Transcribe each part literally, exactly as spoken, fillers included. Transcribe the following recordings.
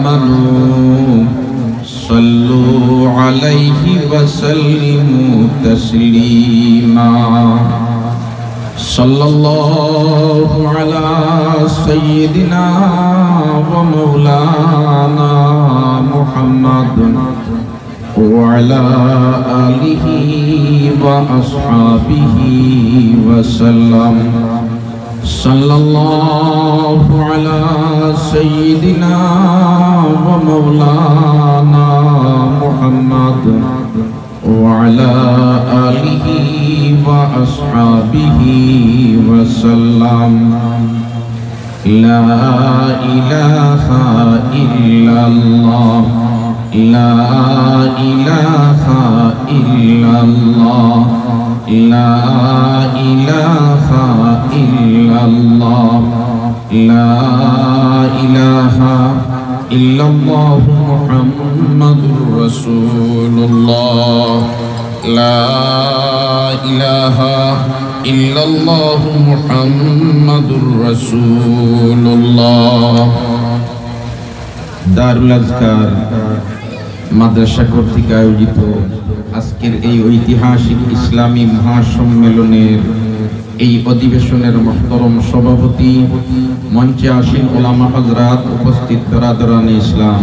آمنوا صلوا عليه وسلموا تسليما. صلى الله على سيدنا ومولانا محمد وعلى آله وأصحابه وسلم. صلى الله على سيدنا ومولانا محمد وعلى آله وأصحابه وسلم. لا إله إلا الله. لا إله إلا الله. لا إله إلا الله. لا إله إلا الله محمد رسول الله. لا إله إلا الله محمد رسول الله. দারুল আজকার মাদ্রাসা কর্তৃক আয়োজিত আজকের এই ঐতিহাসিক ইসলামী মহাসম্মেলনের এই অধিবেশনের মহতরম সভাপতি, মঞ্চে আসীন ওলামা হযরত, উপস্থিত বেরাদরানে ইসলাম,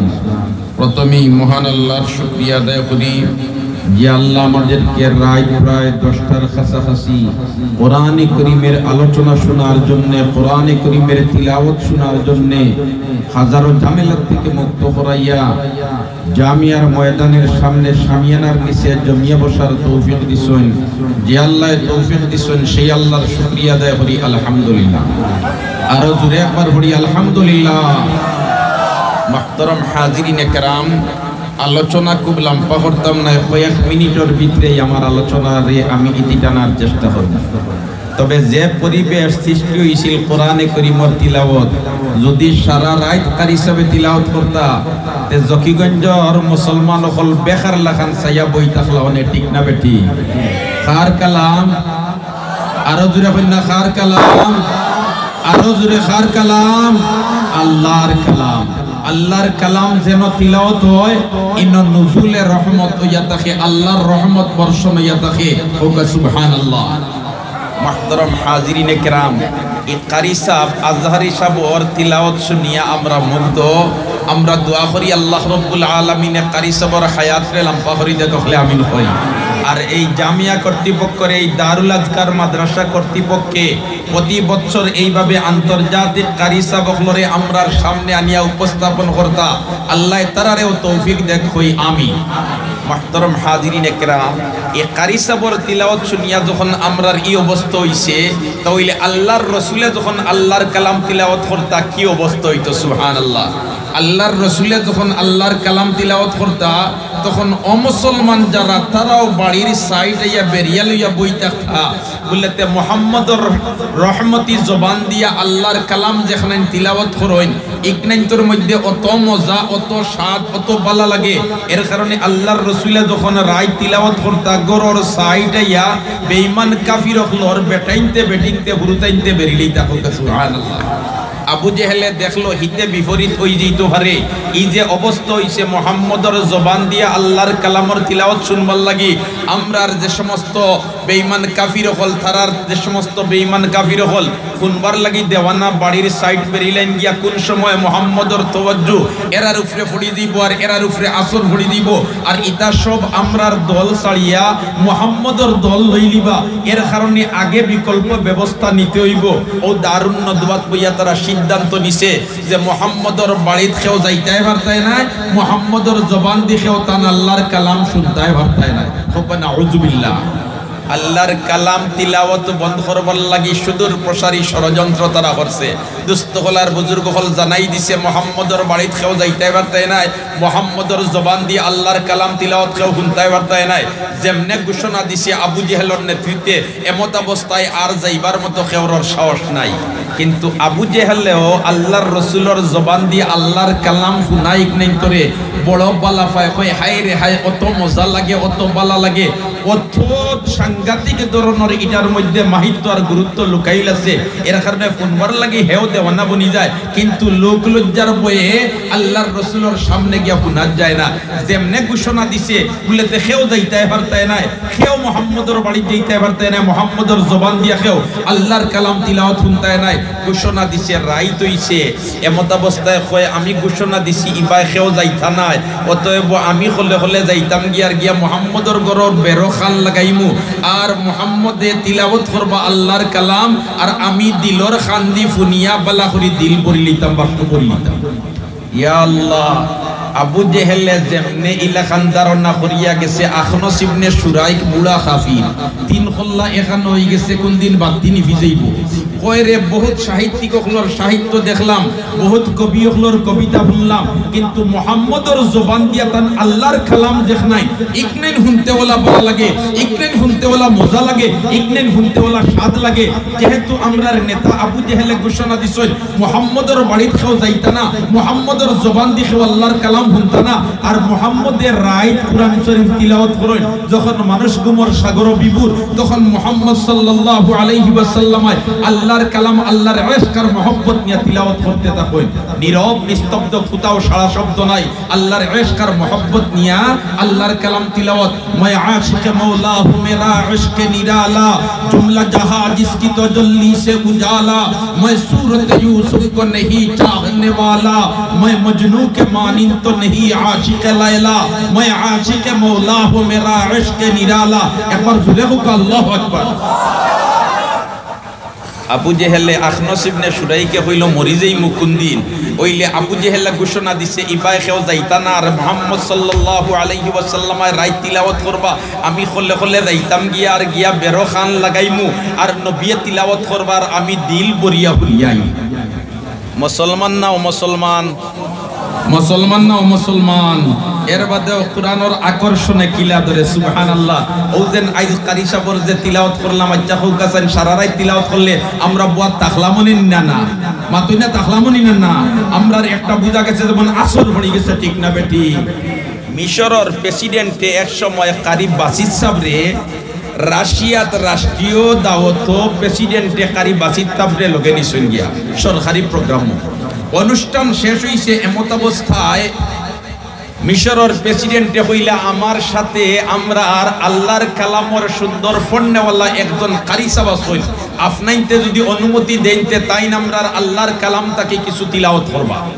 প্রথমেই মহান আল্লাহর শুকরিয়া আদায় করি যে আল্লাহ আমাদেরকে রাত প্রায় দশটার কাছাকাছি কোরআনে করিমের আলোচনা শোনার জন্যে, কোরআনে করিমের তিলাওয়াত শোনার জন্যে হাজারো ঝামেলার থেকে মুক্ত করাইয়া জামিয়ার ময়দানের সামনে শামিয়ানার নিচে জমিয়া বসার তৌফিক দিছইন। যে আল্লায় তৌফিক দিছইন, সেই আল্লাহর শুকরিয়া আদায় করি, আলহামদুলিল্লাহ। আরো জোরে একবার পড়ি, আলহামদুলিল্লাহ। মুহতারাম হাজিরিনে কেরাম, আলোচনা খুব লম্বা করতাম না, কয়েক মিনিটর ভিতরেই আমার আলোচনারে আমি ইতি টানার চেষ্টা করব। তবে যে পরিবেশ সৃষ্টি হইছিল কোরআনে করিমর তিলাওয়াত, যদি সারা রাত কারি সাবে তিলাওয়াত করতা, তে জকিগঞ্জর মুসলমান অকল বেকার লাখান চাইয়া বই থাকলা অনে, ঠিক না বেঠিক? কার কালাম? আরো জোরে কইন না, কার কালাম? আরো জোরে, কার কালাম? আল্লাহর কালাম। আল্লাহর কালাম যেন তিলাওয়াত হয়, ইনো নুজুলে রহমত হইয়া থাকে, আল্লাহর রহমত বর্ষণ হইয়া থাকে। কউক্কা সুবহানাল্লাহ। মুহতারাম হাজিরিনে কেরাম, ই কারি সাব, আজহারি সাবর তিলাওয়াত শুনিয়া আমরা মুগ্ধ। আমরা দোয়া করি আল্লাহ রব্বুল আলামিনে কারি সাবর হায়াতরে লম্বা করি দেউক, হকলে আমিন কই। আর এই জামিয়া কর্তৃপক্ষর, এই দারুল আজকার মাদ্রাসা কর্তৃপক্ষে প্রতি বছর এইভাবে আন্তর্জাতিক কারি সাব অকলরে আমরার সামনে আনিয়া উপস্থাপন করতা, আল্লায় তারারেও তৌফিক দেউক, কই আমিন। মুহতারাম হাজিরিনে কেরাম, এই কারি সাবর তিলাওয়াত শুনিয়া যখন আমরার ই অবস্থা হইছে, তা অইলে আল্লাহর রসুলে যখন আল্লাহর কালাম তিলাওয়াত করতা, কি অবস্থা হইতো? সুবহানাল্লাহ। আল্লাহর রসুলে যখন আল্লাহর কালাম তিলাওয়াত করতা, তখন অমুসলমান যারা, তারাও বাড়ির সাইড আইয়া বেরিয়া লইয়া বই থাকতা। বুলে, তে মোহাম্মদর রহমতি জবান দিয়া আল্লাহর কালাম যেখানে তিলাওয়াত করইন, ইকনাইন্তর মধ্যে অত মজা, অত স্বাদ, অত ভালা লাগে। এর কারণে আল্লাহর রসুলে যখন রাইত তিলাওয়াত করতা, ঘরর সাইড আইয়া বেইমান কাফির অকলর বেটাইন্তে, বেটিন্তে, হুরুতাইন্তে বেরিলেই থাকো। সুবহানাল্লাহ। আবু জেহেলে দেখলো, হিতে বিপরীত অই যাইতো পারে। ই যে অবস্থা হইছে, মোহাম্মদর জবান দিয়া আল্লাহর কালামর তিলাওয়াত শুনবার লাগি আমরার যে সমস্ত বেইমান কাফির অকল, তারার যে সমস্ত বেইমান কাফির অকল, হুনবার লাগি দেওয়ানা বাড়ির সাইড বেরিলাইন গিয়া। কোন সময় মোহাম্মদর তওয়াজ্জু এরার উপরে পড়ি দিব আর এরার উপরে আসর পড়ি দিব, আর ইতা সব আমরার দল ছাড়িয়া মোহাম্মদর দল লইলিবা। এর কারণে আগে বিকল্প ব্যবস্থা নিতে অইবো। অউ দারুন নদওয়াত বইয়া তারা সিদ্ধান্ত নিছে যে মোহাম্মদর বাড়িত কেউ যাইতায় পারতায় নায়, মোহাম্মদর জবান দি কেউ তান আল্লাহর কালাম শুনতায় পারতায় নায়। কউক্কা নাউজুবিল্লাহ। আল্লাহর কালাম তিলাওয়াত বন্ধ করবার লাগি সুদূর প্রসারী ষড়যন্ত্র তারা করছে। দুস্ত অকল আর বুজুর্গ অকল জানাই দিছে, মোহাম্মদর বাড়িত কেউ যাইতায় পারতায় নায়, মোহাম্মদর জবান দি আল্লাহর কালাম তিলাওয়াত কেউ হুনতায় পারতায় নায়। যেমনে ঘোষণা দিছে আবু জেহেলর নেতৃত্বে, এমতাবস্থায় আর যাইবার মতো কেউরর সাহস নাই। কিন্তু আবু জেহেলেও আল্লার রসুলর জবান দি আল্লার কালাম হুনা ইকনাইন্তরে বড় বালা পায়, কয়, "হায় রে হায়, অত মজা লাগে, অত বালা লাগে, অত সাংঘাতিক ধরনর ইটার মধ্যে মাহিত্য আর গুরুত্ব লুকাইল আছে।" এর কারণে হুনবার লাগি হেও দেওয়ানা বনি যায়, কিন্তু লোক লজ্জার ভয়ে আল্লার রসুলর সামনে গিয়া হুনা যায় না। যেমনে ঘোষণা দিছে, বুলে তে কেউ যাইতায় পারতায় নায়, কেউ মোহাম্মদর বাড়িত যাইতায় পারতায় নায়, মোহাম্মদর জবান দিয়া কেউ আল্লার কালাম তিলাওয়াত হুনতায় নায়। ঘোষণা দিছে, রাইত অইছে, এমতাবস্থায় কয়, "আমি ঘোষণা দিছি, ইবায় কেউ যাইতা নায়, অতএব আমি কলে কলে যাইতাম গিয়া, আর গিয়া মোহাম্মদর ঘরর বেরো খান লাগাইমু, আর মোহাম্মদে তিলাওয়াত করবা আল্লার কালাম, আর আমি দিলর খান দি হুনিয়া বালা করি দিল ভরি লিতাম, বাক্য ভরি লিতাম।" ইয়া আল্লাহ, আবু জেহেলে যেমনে ইলাখান ধারণা করিয়া গেছে, আখনস ইবনে সুরাইক বুড়া কাফির, তিন কল্লা এখান অই গেছে, কোন দিন বাত্তি নিভি যাইবো। কয় রে, বহুত সাহিত্যিক অকলর সাহিত্য দেখলাম, বহুত কবি অকলর কবিতা হুনলাম, কিন্তু মোহাম্মদর জবান দিয়া তান আল্লার কালাম দেখনাইন, ইকনাইন হুনতে ওলা বালা লাগে, ইকনাইন হুনতে ওলা মজা লাগে, ইকনাইন হুনতে ওলা স্বাদ লাগে। যেহেতু আমরার নেতা আবু জেহেলে ঘোষণা দিছইন, মোহাম্মদর বাড়িত কেউ যাইতা না, মোহাম্মদর জবান দি কেউ আল্লার কালাম হুনতা না। আর মোহাম্মদে রাইত কুরআন শরীফ তিলাওয়াত করইন, যখন মানুষ ঘুমর সাগরো বিভোর, তখন মোহাম্মদ সাল্লাল্লাহু আলাইহি ওয়াসাল্লামে আল্লার কালাম, আল্লার ইশক আর মহব্বত নিয়া তিলাওয়াত করতে থাকইন। নীরব নিস্তব্ধ, কোথাও সাড়া শব্দ নাই, আল্লার ইশক আর মহব্বত নিয়া আল্লার কালাম তিলাওয়াত। میں عاشق مولا ہوں، میرا عشق نرالا، جملہ جہاں جس کی تجلی سے اجالا، میں صورت یوسف کو نہیں چاہنے والا، میں مجنوں کے مانند تو نہیں عاشق لیلا، میں عاشق مولا ہوں، میرا عشق نرالا۔ একবার জোরে কউক্কা আল্লাহু আকবার। আবু জেহেলে আখনস ইবনে সুরাইকে কইলো, "মরি যাইমু কুনদিন?" অইলে আবু জেহেলে ঘোষণা দিছে, "ইবায় কেউ যাইতা না, আর মুহাম্মদ সাল্লাল্লাহু আলাইহি ওয়াসাল্লামে রাইত তিলাওয়াত করবা, আমি কলে কলে যাইতাম গিয়া, আর গিয়া বেরো খান লাগাইমু, আর নবিয়ে তিলাওয়াত করবা, আর আমি দিল ভরিয়া হুনিয়াই।" মুসলমান না অমুসলমান? মুসলমান না অমুসলমান? এর বাদেও কুরআনর আকর্ষণে কিলা ধরে, সুবহানাল্লাহ। অউ যেন আইজ কারি সাবর যে তিলাওয়াত করলাম, আইচ্ছা কউক্কা চাইন, সারা রাইত তিলাওয়াত করলে আমরা বুয়াত থাকলামও নি না, না? মাতইন না, থাকলামও নি না, না? আমরার একটা বুঝা গেছে যেমন আসর পড়ি গেছে, ঠিক না বেঠিক? মিশরর প্রেসিডেন্টে এক সময় কারি বাসিত সাবরে রাশিয়াত রাষ্ট্রীয় দাওয়াতো প্রেসিডেন্টে কারি বাসিত সাবরে লগে নিছইন গিয়া সরকারি প্রোগ্রামো। অনুষ্ঠান শেষ অইছে, এমতাবস্থায় মিশরর প্রেসিডেন্টে কইলা, "আমার সাথে আমরার আল্লার কালামর সুন্দর পড়নেওয়ালা একজন কারি সাব আছইন, আপনাইন্তে যুদি অনুমতি দেইন তে তাইন আমরার আল্লার কালাম থাকি কিছু তিলাওয়াত করবা।"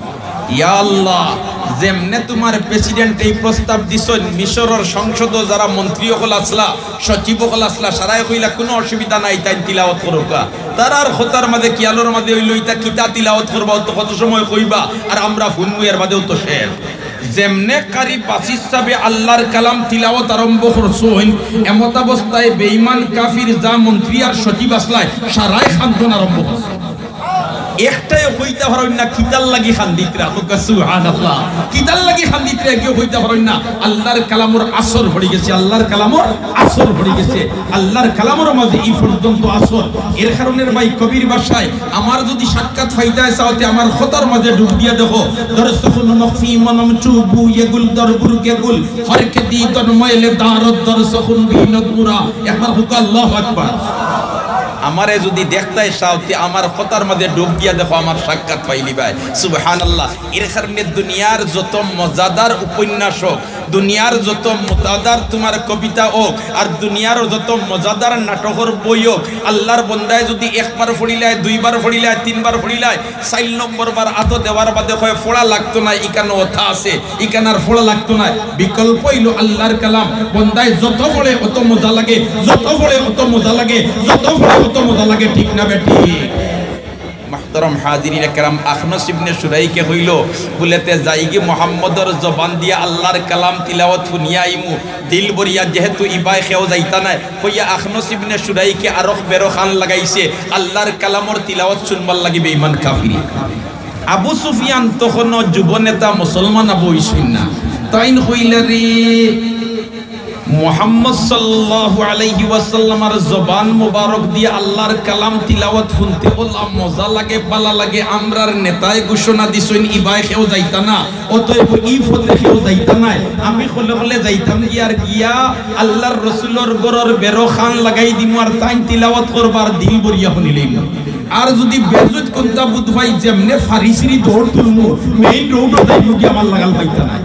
ইয়া আল্লাহ, যেমনে তুমার প্রেসিডেন্টে ই প্রস্তাব দিছইন, মিশরর সংসদো যারা মন্ত্রী অকল আছলা, সচিব অকল আছলা, সারায় কইলা, "কুনু অসুবিধা নাই, তাইন তিলাওয়াত করউক্কা।" তারার কথার মাঝে খিয়ালর মাঝে অইলো, "ইতা কিতা তিলাওয়াত করবা, অত কত সময় কইবা, আর আমরা হুনমু, এর বাদেও তো শেষ।" যেমনে কারি বাসিত সাবে আল্লার কালাম তিলাওয়াত আরম্ভ করছইন, এমতাবস্থায় বেঈমান কাফির যা মন্ত্রী আর সচিব আছলায়, সারায় কান্দন আরম্ভ করছইন। একটায়ও কইতা পারইন না, কিতার লাগি কান্দিতরা, কউক্কা সুবহানাল্লাহ। কিতার লাগি কান্দিতরা, কেউ কইতা পারইন না। আল্লার কালামর আসর পড়ি গেছে, আল্লার কালামর আসর পড়ি গেছে, আল্লার কালামর মাঝে ই পর্যন্ত আসর। এর কারণে রে ভাই, কবির ভাষায়, "আমার যুদি সাক্ষাৎ পাইতায় চাও তে আমার কথার মাঝে ডুব দিয়া দেখো।" দরস খুন মখফি মনম চুবু ইয়ে গুল দরবুর কে গুল, হর কে দি তন ময়লে দারত দরস খুন বিনত মুরা। একবার কউক্কা আল্লাহু আকবার। আমারে যুদি দেখতায় চাও তে আমার কথার মাঝে ডুব দিয়া দেখো, আমার সাক্ষাৎ পাইলিবায়। সুবহানাল্লাহ। এর কারণে দুনিয়ার যত মজাদার উপন্যাস অউক, দুনিয়ার যত মজাদার তুমার কবিতা অউক, আর দুনিয়ার যত মজাদার নাটকর বই অউক, আল্লার বন্দায় যুদি একবার পড়িলায়, দুইবার পড়িলায়, তিনবার পড়িলায়, চাইর নম্বর বার আতো দেওয়ার বাদে কয়, "পড়া লাগতো নায়, ইকানো অতা আছে, ইকান আর পড়া লাগতো নায়।" বিকল্প অইলো আল্লার কালাম। বন্দায় যত পড়ে অত মজা লাগে, যত পড়ে অত মজা লাগে, যত পড়ে অত মজা লাগে, ঠিক না বেঠিক? মুহতারাম হাজিরিনে কেরাম, আখনস ইবনে সুরাইকে কইলো, বুলে, "তে যাইগি মুহাম্মদর জবান দিয়া আল্লার কালাম তিলাওয়াত হুনিয়া আইমু, দিল ভরিয়া, যেহেতু ইবায় কেউ যাইতা নায়।" কইয়া আখনস ইবনে সুরাইকে আরক বেরো খান লাগাইছে, আল্লার কালামর তিলাওয়াত হুনবার লাগি বেঈমান কাফিরি। আবু সুফিয়ান তখনও যুব নেতা, মুসলমান আবু অইছইন না। তাইন কইলা, "রে, মুহাম্মদ সাল্লাল্লাহু আলাইহি ওয়াসাল্লামর জবান মোবারক দিয়া আল্লাহর কালাম তিলাওয়াত হুনতে অলা মজা লাগে, বালা লাগে। আমরার নেতায় ঘোষণা দিছইন, ইবায় কেউ যাইতা না, অতএব ই পথে কেউ যাইতা নায়। আমি খলে খলে যাইতাম গিয়া, আর গিয়া আল্লাহর রসুলর ঘরর বেরো খান লাগাই দিমু, আর তাইন তিলাওয়াত করবা, দিল ভরিয়া হুনিলাইমু। আর যুদি বেজুত কুন্তা বুধ ভাই যেমনে ফারিসিরি দৌড় তুলমু, মেইন রোডো যাইমু গিয়া, আমার লাগাল পাইতা নায়।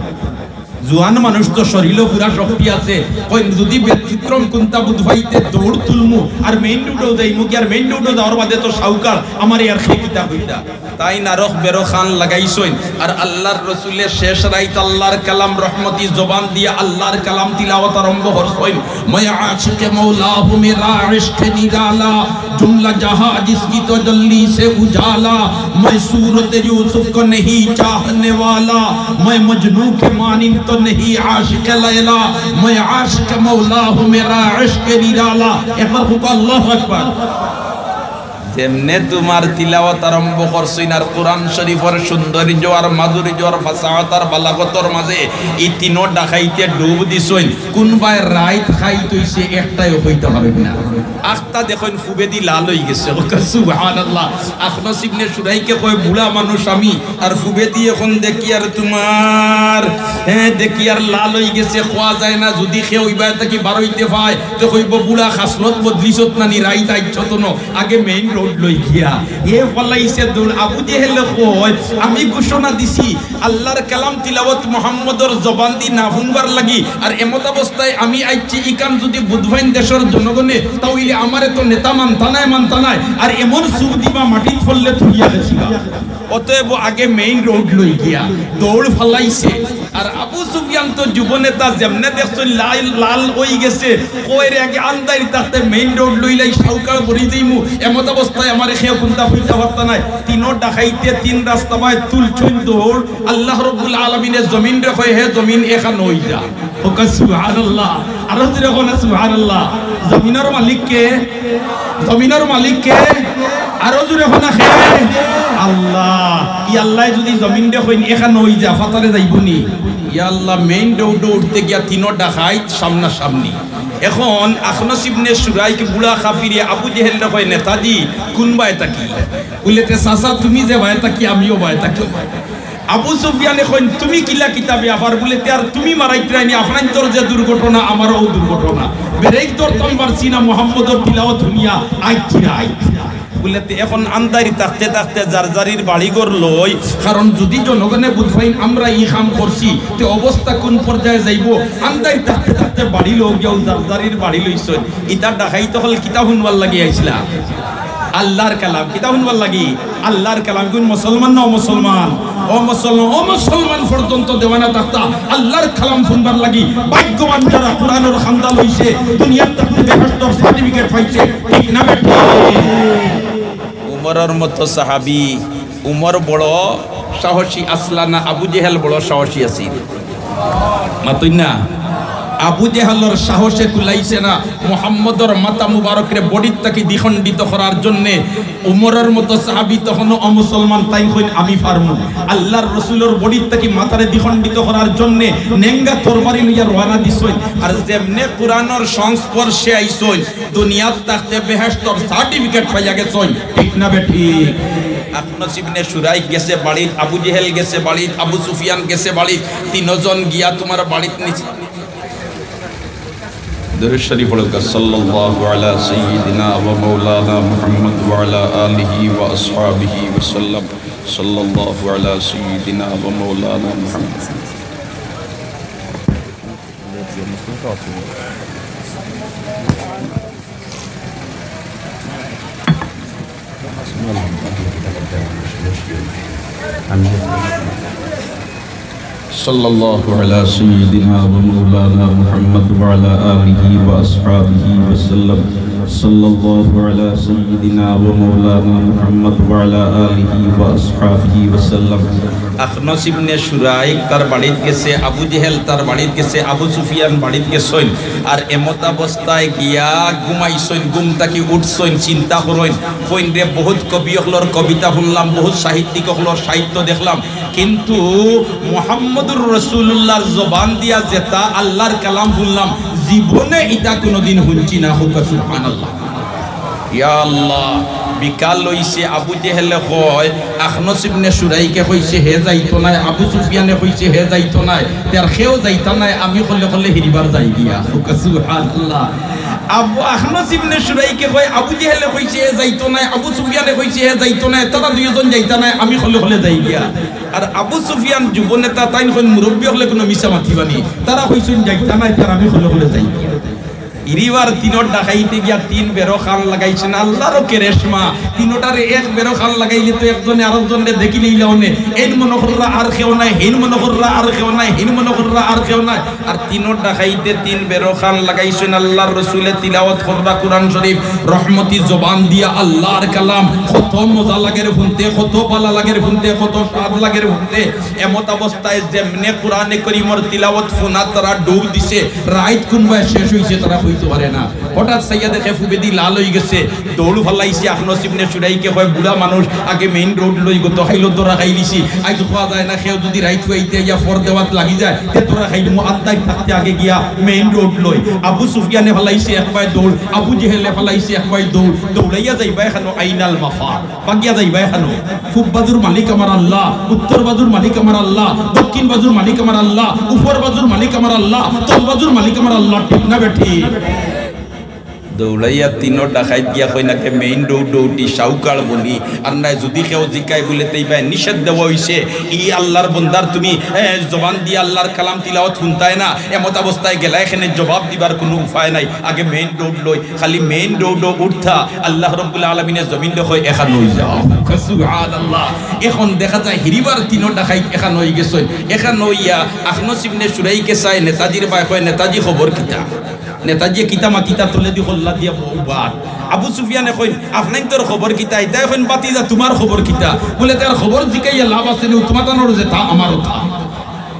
জুয়ান মানুষ তো, শরীরও পুরা শক্তি আছে। কইন যুদি ব্যতিক্রম কুন্তা বুধ ভাইতে দৌড় তুলমু আর মেইন রোডো যাইমু গিয়া, আর মেইন রোডো যাওয়ার বাদে তো সাউকার, আমারে আর খে কিতা কইতা। তাইন আরক বেরো খান লাগাইছইন। আর আল্লাহর রসুলে শেষ রাইত আল্লাহর কালাম রহমতি জবান দিয়া আল্লাহর কালাম তিলাওয়াত আরম্ভ করছইন। میں عاشق مولا ہوں، میرا عشق نرالا، جملہ جہاں جس کی تجلی سے اجالا، میں صورت یوسف کو نہیں چاہنے والا، میں مجنوں کے مانند تو نہیں عاشق لیلا، میں عاشق مولا ہوں، میرا عشق نرالا۔ একবার কউক্কা আল্লাহু আকবার। যেমনে তুমার তিলাওয়াত আরম্ভ করছইন আর কোরআন শরীফর সৌন্দর্য আর মাধুর্য আর ফাসাহাত আর বালাগতর মাঝে ই তিনো ডাকাইতে ডুব দিছইন, কুনবায় রাইত খাইত অইছে একটাইও কইতা পারইন না। আখতা দেখইন পুবেদি লাল অইগেছে, কউক্কা সুবহানাল্লাহ। আখনস ইবনে শুরাইকে কয়, বুড়া মানুষ আমি, আর পুবেদি অখন দেখি আর তুমার, হে, দেখি আর লাল অইগেছে, কওয়া যায় না। যুদি কেউ ইবায় থাকি বারইতে পায়, তে কইবো, বুড়া খাসলত বদলিছত না নি, রাইত আইছত না, আগে মেইন রোড লই গিয়া। এ ফালাইছে দৌড়। আবু জেহেলে কয়, আমি ঘোষণা দিছি, আল্লাহর কালাম তিলাওয়াত মুহাম্মদর জবান দি না হুনবার লাগি। আর এমতাবস্থায় আমি আইছি, ইখান যুদি বুধবাইন দেশর জনগণে, তা অইলে আমারে তো নেতা মানতা নায়, মানতা নায়। আর এমন সুখ দিবা মাটিত পড়লে তুলিয়া গেছিবা। অতএব আগে মেইন রোড লই গিয়া দৌড় ফালাইছে। আর আবু সুফিয়ান তো যুব নেতা, যেমনে দেখছইন লাল, লাল অইগেছে, কয় রে আগে আন্দাইর থাকতে মেইন রোড লইলাই সাউকার বড়ি দিমু, এমতাবস্থায় আমারে কেউ কুন্তা কইতা পারতা নায়। তিনো ডাকাইতে তিন রাস্তা বায় তুলছইন দৌড়। আল্লাহ রব্বুল আলামিনে জমিনরে কয়, হে জমিন, এখান অই যা। কউক্কা সুবহানাল্লাহ। আরো জোরে কও না সুবহানাল্লাহ। জমিনর মালিক কে? জমিনর মালিক কে? আরো জোরে কও না কে? আল্লাহ। ই আল্লায় যুদি জমিনরে কইন, এখান অই যা, ফাতারে যাইবো নি? ইয়া আল্লাহ, মেইন রোডো উঠতে গিয়া তিনো ডাকাইত সামনাসামনি। এখন আখনস ইবনে শুরাইক বুড়া কাফিরে আবু জেহেলরে কয়, নেতাজি, কুনবায় থাকি? বুলে, তে চাচা, তুমি যেবায় থাকি, আমিও অবায় থাকি। আবু সুফিয়ানে কইন, তুমি কিলা কিতা বেয়াপার? বুলে, তে আর তুমি মারাইত্রায় নি, আফনাইন্তর যে দুর্ঘটনা, আমারও অউ দুর্ঘটনা। ব্রেক ধরতাম পারছি না, মুহাম্মদর তিলাওয়াত হুনিয়া আইছি না, আইছি না। বুলে, তে এখন আন্দাইর থাকতে থাকতে যার যারির বাড়ি ঘর লই, কারণ যুদি জনগণে বুঝ পাইন আমরা ই কাম করছি, তে অবস্থা কুন পর্যায়ে যাইবো? আন্দাইর থাকতে থাকতে বাড়ি লই গিয়াও যার যারির বাড়ি লইছইন। ইতা ডাকাইত অকল কিতা হুনবার লাগি আইছলা? আল্লাহর কালাম। কিতা হুনবার লাগি? আল্লাহর কালাম। কুন মুসলমান না অমুসলমান? অমুসলমান, অমুসলমান পর্যন্ত দেওয়ানা থাকতা আল্লাহর কালাম হুনবার লাগি। ভাগ্যবান যারা কোরআনর খান্দা লইছে, দুনিয়ার থাকতে বেহেশতর সার্টিফিকেট পাইছে। ঠিক না বেঠিক? উমরর মতো সাহাবী, উমর বড় সাহসী আছলা না, আবু জেহেল বড় সাহসী আছিল? মাতইন না। আবু জেহেলর সাহসে কুলাইছে না মুহাম্মদর মাথা মুবারকরে বডির থাকি দ্বিখণ্ডিত করার জন্যে। উমরর মতো সাহাবী তখনও অমুসলমান, তাইন কইন, আমি পারমু। আল্লাহর রসুলর বডির থাকি মাথারে দ্বিখণ্ডিত করার জন্যে নেঙ্গা তরবারি লইয়া রওয়ানা দিছইন। আর যেমনে কোরআনর সংস্পর্শে আইছইন, দুনিয়াত থাকতে বেহেশতর সার্টিফিকেট পাইয়া গেছইন। ঠিক না বেঠিক? আখনস ইবনে শুরাইক গেছে বাড়িত, আবু জেহেল গেছে বাড়িত, আবু সুফিয়ান গেছে বাড়িত, তিনজন গিয়া তুমার বাড়িত নিছে। দুরূদ শরীফ পড়ুক্কা, সাল্লাল্লাহু আলা সাইয়্যিদিনা ওয়া মাওলানা মুহাম্মদ ওয়া আলা আলিহি ওয়া আসহাবিহি ওয়া সাল্লাম। সাল্লাল্লাহু আলা সাইয়্যিদিনা ওয়া মাওলানা মুহাম্মদ। সাল্লাল্লাহু আলা সাইয়্যিদিনা ওয়া মাওলানা মুহাম্মদ ওয়া আলা আলিহি ওয়া আসহাবিহি ওয়া সাল্লাম। সাল্লাল্লাহু আলা সাইয়্যিদিনা ওয়া মাওলানা মুহাম্মদ ওয়া আলা আলিহি ওয়া আসহাবিহি ওয়া সাল্লাম। আখনস ইবনে শুরাইক তার বাড়িত গেছে, আবু জেহেল তার বাড়িত গেছে, আবু সুফিয়ান বাড়িত গেছইন। আর এমতাবস্থায় গিয়া ঘুমাইছইন, ঘুম থাকি উঠছইন, চিন্তা করইন, কইন রে, বহুত কবি অকলর কবিতা হুনলাম, বহুত সাহিত্যিক অকলর সাহিত্য দেখলাম, কিন্তু মুহাম্মদুর রাসূলুল্লাহর জবান দিয়া যেতা আল্লাহর কালাম হুনলাম, জীবনে ইতা কুনুদিন হুনছি না, কউক্কা সুবহানাল্লাহ। ইয়া আল্লাহ, বিকাল অইছে, আবু জেহেলে কয়, আখনস ইবনে সুরাইকে কইছে হে যাইতো নায়, আবু সুফিয়ানে কইছে হে যাইতো নায়, তে আর কেউ যাইতা নায়, আমি কলে কলে হিরিবার যাই গিয়া। কউক্কা সুবহানাল্লাহ। আবু, আখনস ইবনে সুরাইকে কয়, আবু জেহেলে কইছে হে যাইতো নায়, আবু সুফিয়ানে কইছে হে যাইতো নায়, তারা দুইজন যাইতা নায়, আমি কলে কলে যাই গিয়া। আর আবু সুফিয়ান যুব নেতা, তাইন কইন মুরব্বি অকলে কুনু মিছা মাতিবা নি, তারা কইছইন যাইতা নায়, তে আর আমি কলে কলে যাই গিয়া। হিরিবার তিনর ডাকাইতে গিয়া তিন বেরো খান লাগাইছইন, আল্লারও কেরেশমা। তিনটারে এক বেরো খান লাগাইলে তো একজনে আরকজনরে দেখিলেই লাউনে, এইন মনো কররা আর কেউ নাই, হেইন মনো কররা আর কেউ নাই, হেইন মনো কররা আর কেউ নাই। আর তিনর ডাকাইতে তিন বেরো খান লাগাইছইন, আল্লার রসুলে তিলাওয়াত কররা কুরআন শরিফ, রহমতি জবান দিয়া আল্লার কালাম। কত মজা লাগের হুনতে, কত ভালা লাগের হুনতে, কত স্বাদ লাগের হুনতে। এমত অবস্থায় যেমনে কুরআনে করিমর তিলাওয়াত হুনাত তারা দৌড় দিছে, রাইত কুনবায় শেষ অইছে তারা কইতো পারে না। হঠাৎ চাইয়া দেখে পুবেদি লাল অইগেছে, দৌড় ফালাইছে। আখনস ইবনে সুরাইকে কয়, বুড়া মানুষ, আগে মেইন রোড লই গত, খাইলো ধরা খাইলিছি। আইজ কওয়া যায় না, কেউ যুদি রাইত অইতে আইয়া ফর দেওয়াত লাগি যায়, তে ধরা খাইলিমু, আন্দাইর থাকতে আগে গিয়া মেইন রোড লই। আবু সুফিয়ানে ফালাইছে এক পায়ে দৌড়, আবু জেহেলে ফালাইছে এক পায়ে দৌড়, দৌড়াইয়া যাইবা এখানো আইনাল মাফার। বাগিয়া যাইবা এখানো। পূব বাজুর মালিক আমার আল্লাহ, উত্তর বাজুর মালিক আমার আল্লাহ, দক্ষিণ বাজুর মালিক আমার আল্লাহ, উপর বাজুর মালিক আমার আল্লাহ, তল বাজুর মালিক আমার আল্লাহ, ঠিক না বেঠিক? দৌড়াইয়া তিনর ডাকাইত গিয়া কইন আগে মেইন রোড উঠি সাউকার বলি, আর নায় যুদি কেউ জিকায় বুলে তে ইবায় নিষেধ দেওয়া অইছে, ই আল্লার বন্দার তুমি, এ, জবান দিয়া আল্লার কালাম তিলাওয়াত হুনতায় না, এমত অবস্থায় গেলায় কেনে জবাব দিবার কুনু উপায় নাই, আগে মেইন রোড লই। খালি মেইন রোডো উঠতা, আল্লাহ রব্বুল আলামিনে জমিনরে কয়, এখান অই যাও। সুবহানাল্লাহ। এখন দেখা যায় হিরিবার তিনও ডাকাইত এখান অই গেছইন। এখান অইয়া আখনস ইবনে সুরাইকে চায় নেতাজির বায়, কয়, নেতাজি খবর কিতা? নেতাজিয়ে কিতা মাতিতা তলেদি কল্লা দিয়া বউবার। আবু সুফিয়ানে কইন, আফনাইনতর খবর কিতা? ইতায় কইন, বাতিজা তুমার খবর কিতা? বুলে, তার খবর জিকাইয়া লাভ আছে নি, তুমাতানর যেতা আমারও তা।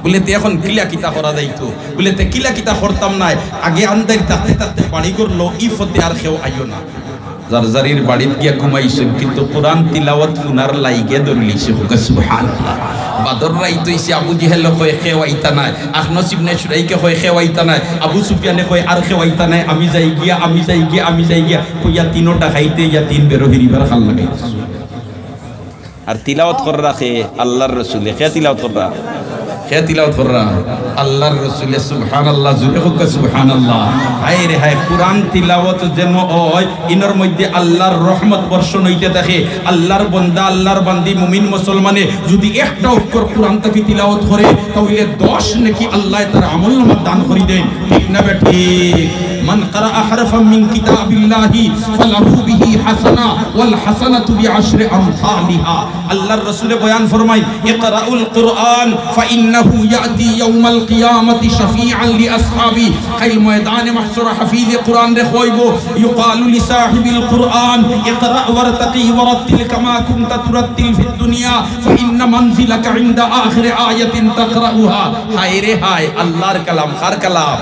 বুলে, তে এখন কিলা কিতা করা যাইতো? বুলে, তে কিলা কিতা করতাম নায়, আগে আন্দাইর থাকতে থাকতে বাড়ি ঘর লও, ই ফতে আর কেউ আইও না। যার যারির বাড়িত গিয়া ঘুমাইছইন, কিন্তু কুরআন তিলাওয়াত হুনার লাইগে ধরিলিছে। কউক্কা সুবহানাল্লাহ। বাদর রাইত অইছে, আবু জেহেলে কয় কেউ আইতা নায়, আখনস ইবনে সুরাইকে কয় কেউ আইতা নায়, আবু সুফিয়ানে কয় আর কেউ আইতা নায়, আমি যাই গিয়া, আমি যাই গিয়া, আমি যাই গিয়া, কইয়া তিনও ডাকাইতে ইয়া তিন বেরো হিরিবার খাল লাগাই দিছে। আর তিলাওয়াত কররা কে? আল্লার রসুলে। কে তিলাওয়াত কররা? কে তিলাওয়াত কররা? আল্লার রসুলে। সুবহানাল্লাহ, জুরে কউক্কা সুবহানাল্লাহ। হায় রে হায়, কুরআন তিলাওয়াত যেন অয়, ইনর মধ্যে আল্লার রহমত বর্ষণ অইতে থাকে। আল্লার বন্দা, আল্লার বান্দি, মুমিন মুসলমানে যুদি একটা অক্ষর কুরআন থাকি তিলাওয়াত করে, তাইলে দশ নেকি আল্লায় তার আমলনামাত দান করি দেইন। ঠিক না বেঠিক? মান ক্বারাআ হারফাম মিন কিতাবিল্লাহি ফালাহু বিহি হাসানা ওয়াল হাসানাতু বিআশরি আমসালিহা। আল্লার রসুলে বয়ান ফরমাইন, ইকরাউল কুরআন ফাইন্নাহু ইয়াতি ইয়াউমাল কিয়ামাতি শাফিআন লিআসহাবি। কাইল ময়দানে মাহশর হাফিজে কুরআনরে কইবো, ইউকালু লিসাহিবিল কুরআন, ইকরা ওয়ারতাকি ওয়ারাত্তিল কামা কুনতা তুরাত্তিল ফিদ দুনিয়া, ফাইন্না মানজিলাকা ইনদা আখিরি আয়াতিন তাকরাউহা। হায় রে হায়, আল্লার কালাম, কার কালাম?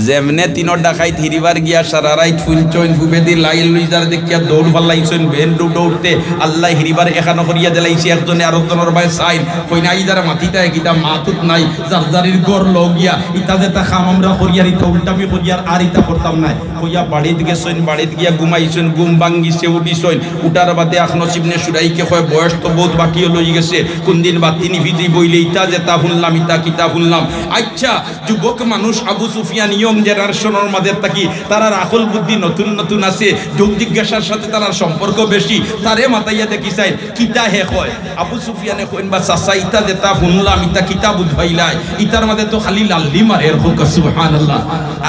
যেমনে তিনও ডাকাইত হিরিবার গিয়া সারা রাইত ফুলছইন, পুবেদি লাইল লইজার দেখিয়া দৌড় ফালাইছইন, মেইন রোডো উঠতে আল্লায় হিরিবার এখানো করিয়া দিলাইছে। একজনে আরকজনর বায় চাইন, কইন, আইজার মাতিতা কিতা, মাতুত নাই, যার যারির ঘর লও গিয়া, ইতা যেতা কাম আমরা করিয়ার, ইতা উল্টামি করিয়ার, আর ইতা করতাম নায়। কইয়া বাড়িত গেছইন, বাড়িত গিয়া ঘুমাইছইন, ঘুম ভাঙ্গিছে, উঠিছইন। উঠার বাদে আখনস ইবনে সুরাইকে কয়, বয়স তো বউত বাকি অইগেছে, কুনদিন বাত্তি নিভিজিবো, ইতা যেতা হুনলাম, ইতা কিতা হুনলাম। আইচ্ছা, যুবক মানুষ আবু সুফিয়ান young generation-র মাঝে থাকি, তারার আকল বুদ্ধি নতুন নতুন আছে, যোগ জিজ্ঞাসার সাথে তারার সম্পর্ক বেশি, তারে মাতাইয়া দেখি চাইন, কিতা হে কয়। আবু সুফিয়ানে কইন, বা চাচা, ইতা যেতা হুনলাম, ইতা কিতা বুঝাইলায়, ইতার মাঝে তো খালি লাল্লি মারের। কউক্কা সুবহানাল্লাহ।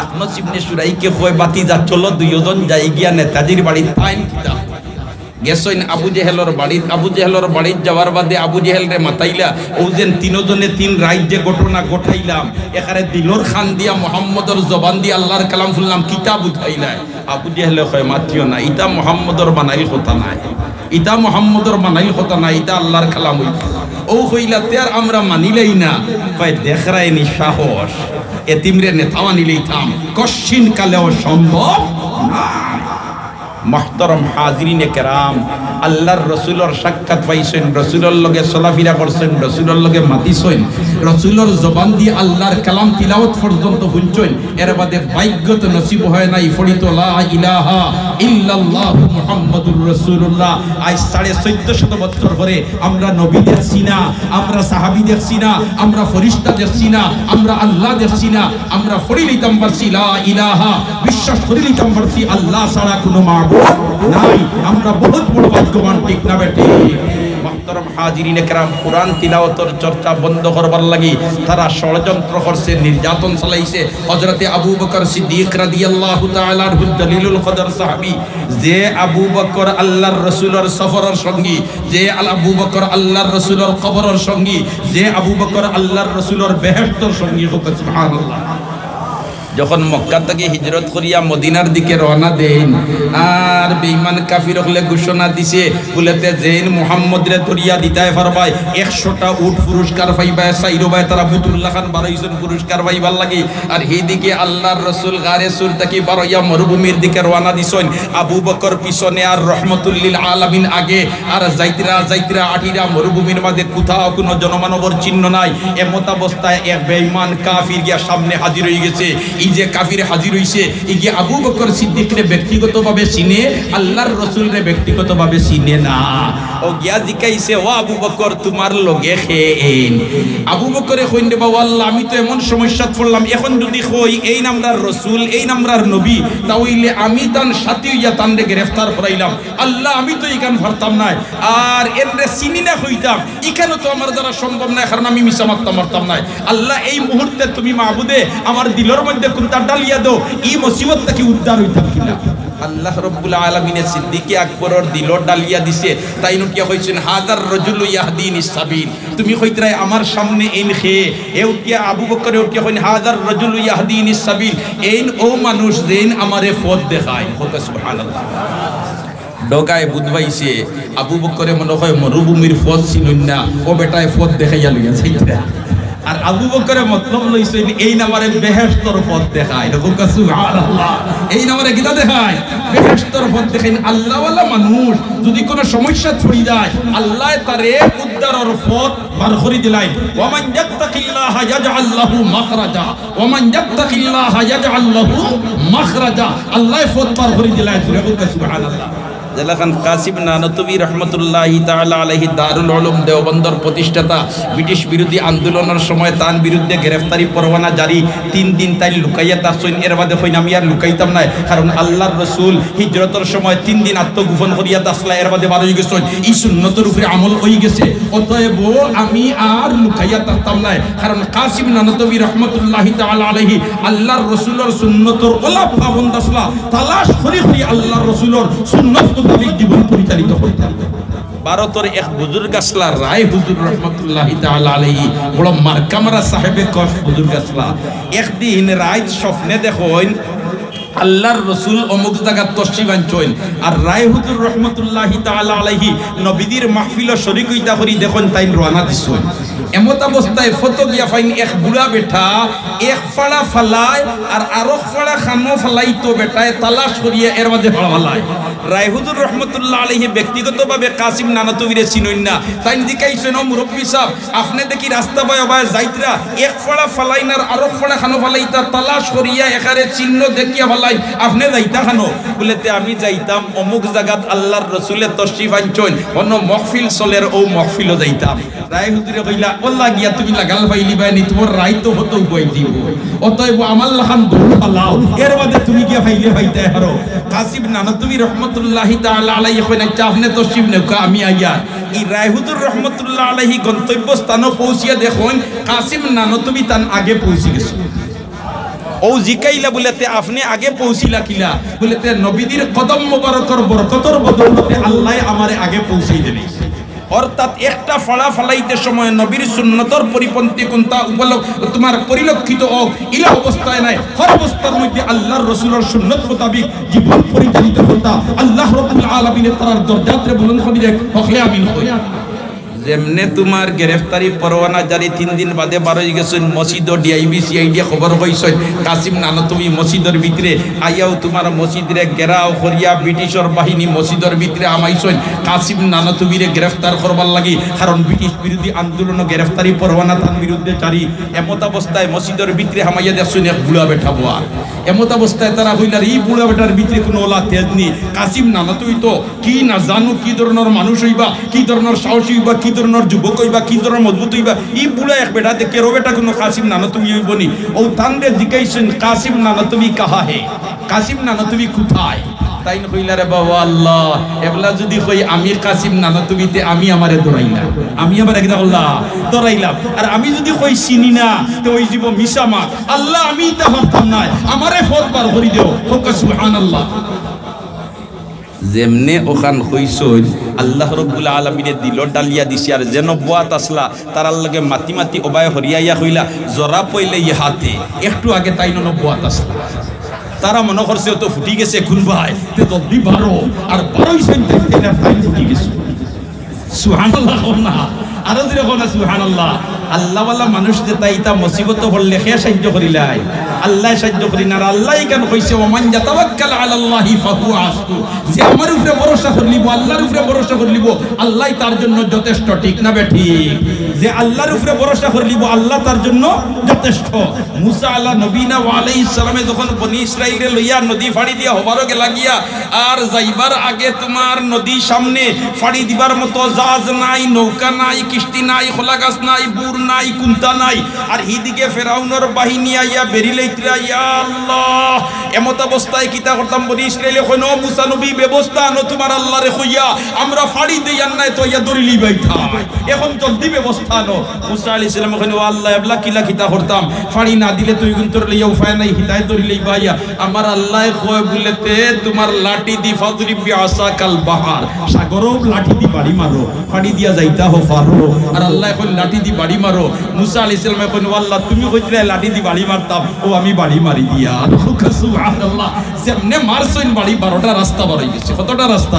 আখনস ইবনে সুরাইকে কয়, বাতিজা, চলো দুইওজন যাই গিয়া নেতাজির বাড়িত, তাইন কিতা। গেছইন আবু জেহেলর বাড়িত। আবু জেহেলর বাড়িত যাওয়ার বাদে আবু জেহেলরে মাতাইলা, অউ যেন তিনোজনে তিন রাইত যে ঘটনা ঘটাইলাম, এখানে দিলর খান দিয়া মোহাম্মদর জবান দিয়া আল্লার কালাম হুনলাম, কিতা বুঝাইলায়? আবু জেহেলে কয়, মাতিও না, ইতা মোহাম্মদর বানাইল কথা নায়, ইতা মোহাম্মদর বানাইল কথা নায়, ইতা আল্লার কালাম অইল। অউ কইলা, তে আর আমরা মানিলাই না। কয়, দেখরায়নি সাহস, এতিমরে নেতা মানিলাইতাম, কশ্চিন কালেও সম্ভব নায়। মুহতারাম হাজিরিনে কেরাম, আল্লাহর রসুলর সাক্ষাৎ পাইছইন, রসুলর লগে চলাফিরা করছইন, রসুলর লগে মাতিছইন, রসুলর জবান দি আল্লাহর কালাম তিলাওয়াত পর্যন্ত হুনছইন, এর বাদে ভাগ্যত নসিব হয় নাই পড়িতো লা ইলাহা ইল্লাল্লাহু মুহাম্মাদুর রাসূলুল্লাহ। আইজ সাড়ে চৌদ্দ শত বছর পরে আমরা নবী দেখছি না, আমরা সাহাবী দেখছি না, আমরা ফিরিস্তা দেখছি না, আমরা আল্লাহ দেখছি না, আমরা পড়ি লইতাম পারছি লা ইলাহা, বিশ্বাস করি লইতাম পারছি আল্লাহ ছাড়া কোনো মাবুদ নাই। আমরা বহুত বড় ভাগ্যবান, ঠিক না বেঠিক? মুহতারাম হাজিরিনে কেরাম, কোরআন তিলাওয়াতর চর্চা বন্ধ করবার লাগি তারা ষড়যন্ত্র করছে, নির্যাতন চালাইছে। হযরতে আবু বকর সিদ্দিক রাদিয়াল্লাহু তাআলা আনহু জলিলুল কদর সাহাবী, যে আবু বকর আল্লাহর রসুলর সফরর সঙ্গী, যে আল-, আবু বকর আল্লাহর রসুলর কবরর সঙ্গী, যে আবু বকর আল্লাহর রসুলর বেহেশতর সঙ্গী। কউক্কা সুবহানাল্লাহ। যখন মক্কা থাকি হিজরত করিয়া মদিনার দিকে রওনা দেইন, আর বেঈমান কাফির অকলে ঘোষণা দিছে, বুলেতে যেইন মুহাম্মদরে ধরিয়া দিতায় পারবায়, একশোটা উট পুরস্কার পাইবায়, চাইরোবায় তারা বুতুল্লা খান বারইছইন পুরস্কার পাইবার লাগি। আর হিদিকে আল্লাহর রসুল গারে সুর থাকি বারইয়া মরুভূমির দিকে রওনা দিছইন, আবু বকর পিছনে আর রহমতুল্লিল আলামিন আগে। আর যাইতরা যাইতরা আটিরা মরুভূমির মাঝে কোথাও কোনো জনমানবর চিহ্ন নাই। এমতাবস্থায় এক বেঈমান কাফির গিয়া সামনে হাজির অইগেছে। ই যে কাফির হাজির অইছে, ইগিয়ে আবু বকর সিদ্দিকরে ব্যক্তিগতভাবে চিনে, আল্লাহর রসুলরে ব্যক্তিগতভাবে চিনে না। অউ গিয়া জিকাইছে, "ও আবু বকর, তুমার লগে কে এইন?" আবু বকরে কইন, "রে বা, ও আল্লাহ, আমি তো এমন সমস্যাত পড়লাম, এখন যুদি কই এইন আমরার রসুল, এইন আমরার নবী, তা অইলে আমি তান সাথী অইয়া তানরে গ্রেফতার করাইলাম। আল্লাহ, আমি তো ইখান পারতাম নায়, আর এনরে চিনি না কইতাম, ইখানও তো আমার দ্বারা সম্ভব নায়, কারণ আমি মিছা মাততাম পারতাম নায়। আল্লাহ, এই মুহূর্তে তুমি মাবুদে আমার দিলর মধ্যে কুন্তা ডালিয়া দেও, ই মুসিবত থাকি উদ্ধার অইতাম কিলা।" আল্লাহ রব্বুল আলামিনে সিদ্দিকে আকবরর দিলো ডালিয়া দিছে। তাইন উঠিয়া কইছইন, "হাযার রাজুলু ইয়াহদিনিস সাবিল।" তুমি কইতরায় আমার সামনে এইন কে, এ উঠিয়া আবু বকরে উঠিয়া কইন, "হাযার রাজুলু ইয়াহদিনিস সাবিল।" এইন অউ মানুষ যেইন আমারে পথ দেখায়। কউক্কা সুবহানাল্লাহ। ডগায় বুঝ পাইছে, আবু বকরে মনে কয় মরুভূমির পথ চিনইন না, অউ বেটায় পথ দেখাইয়া লইয়া যাইতরা। আর আবু বকরে মতলব লইছইন, এইন আমারে বেহেশতর পথ দেখায়। কউক্কা সুবহানাল্লাহ। এইন আমারে কিতা দেখায়? বেহেশতর পথ দেখাইন। আল্লাহওয়ালা মানুষ যুদি কোনো সমস্যাত পড়ি যায়, আল্লায় তারে উদ্ধারর পথ বার করি দিলাইন। "ওয়া মান ইয়াত্তাকিল্লাহা ইয়াজআল লাহু মাখরাজা, ওয়া মান ইয়াত্তাকিল্লাহা ইয়াজআল লাহু মাখরাজা।" আল্লায় পথ বার করি দিলাইন। জুরে কউক্কা সুবহানাল্লাহ। যেলাখান কাসিম নানতবী রহমতুল্লাহি তাআলা আলাইহি দারুল উলুম দেওবন্দর প্রতিষ্ঠাতা, ব্রিটিশ বিরোধী আন্দোলনর সময় তান বিরুদ্ধে গ্রেফতারি পরোয়ানা জারি, তিন দিন তাইন লুকাইয়া থাকছইন, এর বাদে কইন, "আমি আর লুকাইতাম নায়, কারণ আল্লাহর রসুল হিজরতর সময় তিন দিন আত্মগোপন করিয়া থাকছলা, এর বাদে বার অইগেছইন, ই সুন্নতর উপরে আমল অইগেছে, অতএব আমি আর লুকাইয়া থাকতাম নায়।" কারণ কাসিম নানতবী রহমতুল্লাহি তাআলা আলাইহি আল্লাহর রসুলর সুন্নতর অলা পাবন্দ আছলা, তালাশ করি করি আল্লাহর রসুলর সুন্নত মোতাবিক জীবন পরিচালিত করতা। ভারতর এক বুজুর্গ আছলা রায় হুজুর রহমতুল্লাহি তাআলা আলাইহি, বড় মার্কা মারা সাহেবে কশ বুজুর্গ আছলা। একদিন রাইত স্বপ্নে দেখইন আল্লাহর রসুল অমুক জাগাত তশরিফ আনছইন, আর রায় হুজুর রহমতুল্লাহি তাআলা আলাইহি নবীজির মাহফিলো শরিক অইতা করি দেখইন তাইন রওয়ানা দিছইন। এমতাবস্থায় ফথো গিয়া পাইন এক বুড়া বেটা এক ফাড়া ফালায় আর আরক ফাড়া খানো ফালাইতো বেটায় তালাশ করিয়া এর মাঝে ফাড়া ফালায়। রায় হুজুর রহমতুল্লাহ আলাইহি ব্যক্তিগতভাবে কাসিম নানতবীরে চিনইন না। তাইন জিকাইছইন, "ও মুরব্বি সাব, আপনে দেখি রাস্তা বায় বায় যাইতরা, এক ফাড়া ফালাইন আর আরক ফাড়া খানো ফালাইতা, তালাশ করিয়া এখারে চিহ্ন দেখিয়া ফালাইন, আপনে যাইতা খানো?" বুলে, "তে আমি যাইতাম অমুক জাগাত আল্লাহর রসুলে তশরিফ আনছইন, অনো মহফিল চলের, অউ মহফিলো যাইতাম।" রায় হুজুরে কইলা, "ওলা গিয়া তুমি লাগাল পাইলিবায় নি, তুমার রাইত তো ফথো উবাই দিবো। অতএব আমার লাখান দৌড় ফালাও, এর বাদে তুমি গিয়া পাইলে পাইতায় পারো।" কাসিম নানতবী রহমতুল্লাহি তাআলা আলাইহি কইন, "আচ্ছা, আপনে তশরিফ নেউক্কা, আমি আইয়ার।" ই রায় হুজুর রহমতুল্লাহ আলাইহি গন্তব্যস্থানো পৌঁছিয়া দেখইন, কাসিম নানতবী তান আগে পৌঁছি গেছইন। অউ জিকাইলা বুলে, "তে আপনে আগে পৌঁছিলা কিলা?" বুলে, "তে নবীজির কদম মোবারকর বরকতর বদৌলতে আল্লায় আমারে আগে পৌঁছাই দিলাইছে।" অর্থাৎ একটা ফাড়া ফালাইতে সময় নবীর সুন্নতর পরিপন্থী কুন্তা উপলক-, তুমার পরিলক্ষিত অউক, ইলা অবস্থায় নায়, হর অবস্থার মধ্যে আল্লাহর রসুলর সুন্নত মোতাবিক জীবন পরিচালিত করতা। আল্লাহ রব্বুল আলামিনে তারার দরজাতরে বুলন্দ করি দেখ, হকলে আমিন কই। যেমনে তুমার গ্রেফতারি পরোয়ানা জারি, তিন দিন বাদে বারই গেছইন, মসজিদো ডিআইবি সিআইডিয়ে খবর কইছইন, কাসিম নানতুবি মসজিদর ভিতরে আইয়াও তুমার মসজিদরে ঘেরাও করিয়া ব্রিটিশর বাহিনী মসজিদর ভিতরে হামাইছইন কাসিম নানতুবিরে গ্রেফতার করবার লাগি, কারণ ব্রিটিশ বিরোধী আন্দোলনো গ্রেফতারি পরোয়ানা তান বিরুদ্ধে জারি। এমতাবস্থায় মসজিদর ভিতরে হামাইয়া দেখছইন এক বুড়া বেটা বওয়া। এমতাবস্থায় তারা কইলা, "ই বুড়া বেটার ভিতরে কুনু অলা তেজ নি, কাসিম নানতুবি তো কি না জানু কি ধরনর মানুষ অইবা, কি ধরনর সাহসী অইবা, কি ধরনর যুবক অইবা, কি ধরনর মজবুত অইবা। ই বুড়া এক বেটা, তে কেরো বেটা কুনু কাসিম নানতুবি অইবো নি?" অউ তানরে জিকাইছইন, "কাসিম নানতুবি কাহা হে? কাসিম নানতুবি কুথায়?" তাইন কইলা, "রে বাবা আল্লাহ, এবলা যুদি কই আমি কাসিম নানতুবি, তে আমি আমারে ধরাইলাম, আমি আমারে কিতা করলাম, ধরাইলাম। আর আমি যুদি কই চিনি না, তে অইযিবো মিছা মাত। আল্লাহ, আমি ইতা পারতাম নায়, আমারে পথ বার করি দেও।" কউক্কা সুবহানাল্লাহ। যেমনে অখান কইছইন, আল্লাহ রব্বুল আলামিনে দিলো ডালিয়া দিছে, আর যেন বওয়াত আছলা, তারার লগে মাতি মাতি অবায় হরিয়াইয়া কইলা, "জরা পইলে ইহাতে, একটু আগে তাইন অনো বওয়াত আছলা।" তারা মনো করছে অতো ফুটি গেছে কুনবায়, তে জলদি বারো, আর বারইছইন তাইন, তাইন আর তাইন ফুটি গেছে। সুবহানাল্লাহ কও না, আরো জোরে কও না সুবহানাল্লাহ। আল্লাহওয়ালা মানুষ যেতা, ইতা মুসিবতো পড়লে কে সাইয্য করিলায়? আল্লায় সাইয্য করি না। আর আল্লায় ইখান কইছে, "ওমান ইয়াতাওয়াক্কাল আলাল্লাহি ফাহুয়া হাসবু।" যে আমার উপরে ভরসা করিলিবো, আল্লাহর উপরে ভরসা করিলিবো, আল্লাহই তার জন্য যথেষ্ট, ঠিক না বেঠিক? যে আল্লাহর উপরে ভরসা করিলিবো, আল্লাহ তার জন্য যথেষ্ট। মুসা আলা নবীনা ওয়া আলাইহিস সালামে যখন বনি ইসরাইলরে লইয়া নদী ফাড়ি দিয়া হবারো গেলা গিয়া, আর যাইবার আগে তুমার নদী সামনে, ফাড়ি দিবার মতো জাহাজ নাই, নৌকা নাই, কিস্তি নাই, খোলা গাছ নাই, বুর নাই, কুন্তা নাই। আর হিদিকে ফেরাউনর বাহিনী আইয়া বেড়ি লইতরা, ইয়া আল্লাহ, এমতাবস্থায় কিতা করতাম? বনি ইসরাইলে কইন, "ও মুসা নবী, ব্যবস্থা আনো তুমার আল্লাহরে কইয়া, আমরা ফাড়ি দেই, আর নায় তো আইয়া ধরিলিবা ইতা। এখন জলদি ব্যবস্থা আনো।" মুসা আলাইহিস সালামে কইন, "ও আল্লাহ, এবলা কিলা কিতা করতাম? ফাড়ি না দিলে তো ইগুইন্তরে লইয়া উপায় নাই, হিতায় ধরিলিবা আইয়া।" আমার আল্লায় কয় বুলে, "তে তুমার লাঠি দি ফাদরিব বিআসাকাল বাহার, সাগরো লাঠি দি বাড়ি মারো, ফাড়ি দিয়া যাইতা হো পারো।" আর আল্লায় কইন, "লাঠি দি বাড়ি মারো।" মুসা আলাইহিস সালামে কইন, "ও আল্লাহ, তুমি কইতরায় লাঠি দি বাড়ি মারতাম, অউ আমি বাড়ি মারি দিয়া।" সুবহানাল্লাহ। যেমনে মারছইন বাড়ি, বারোটা রাস্তা বারই গেছে। কতটা রাস্তা?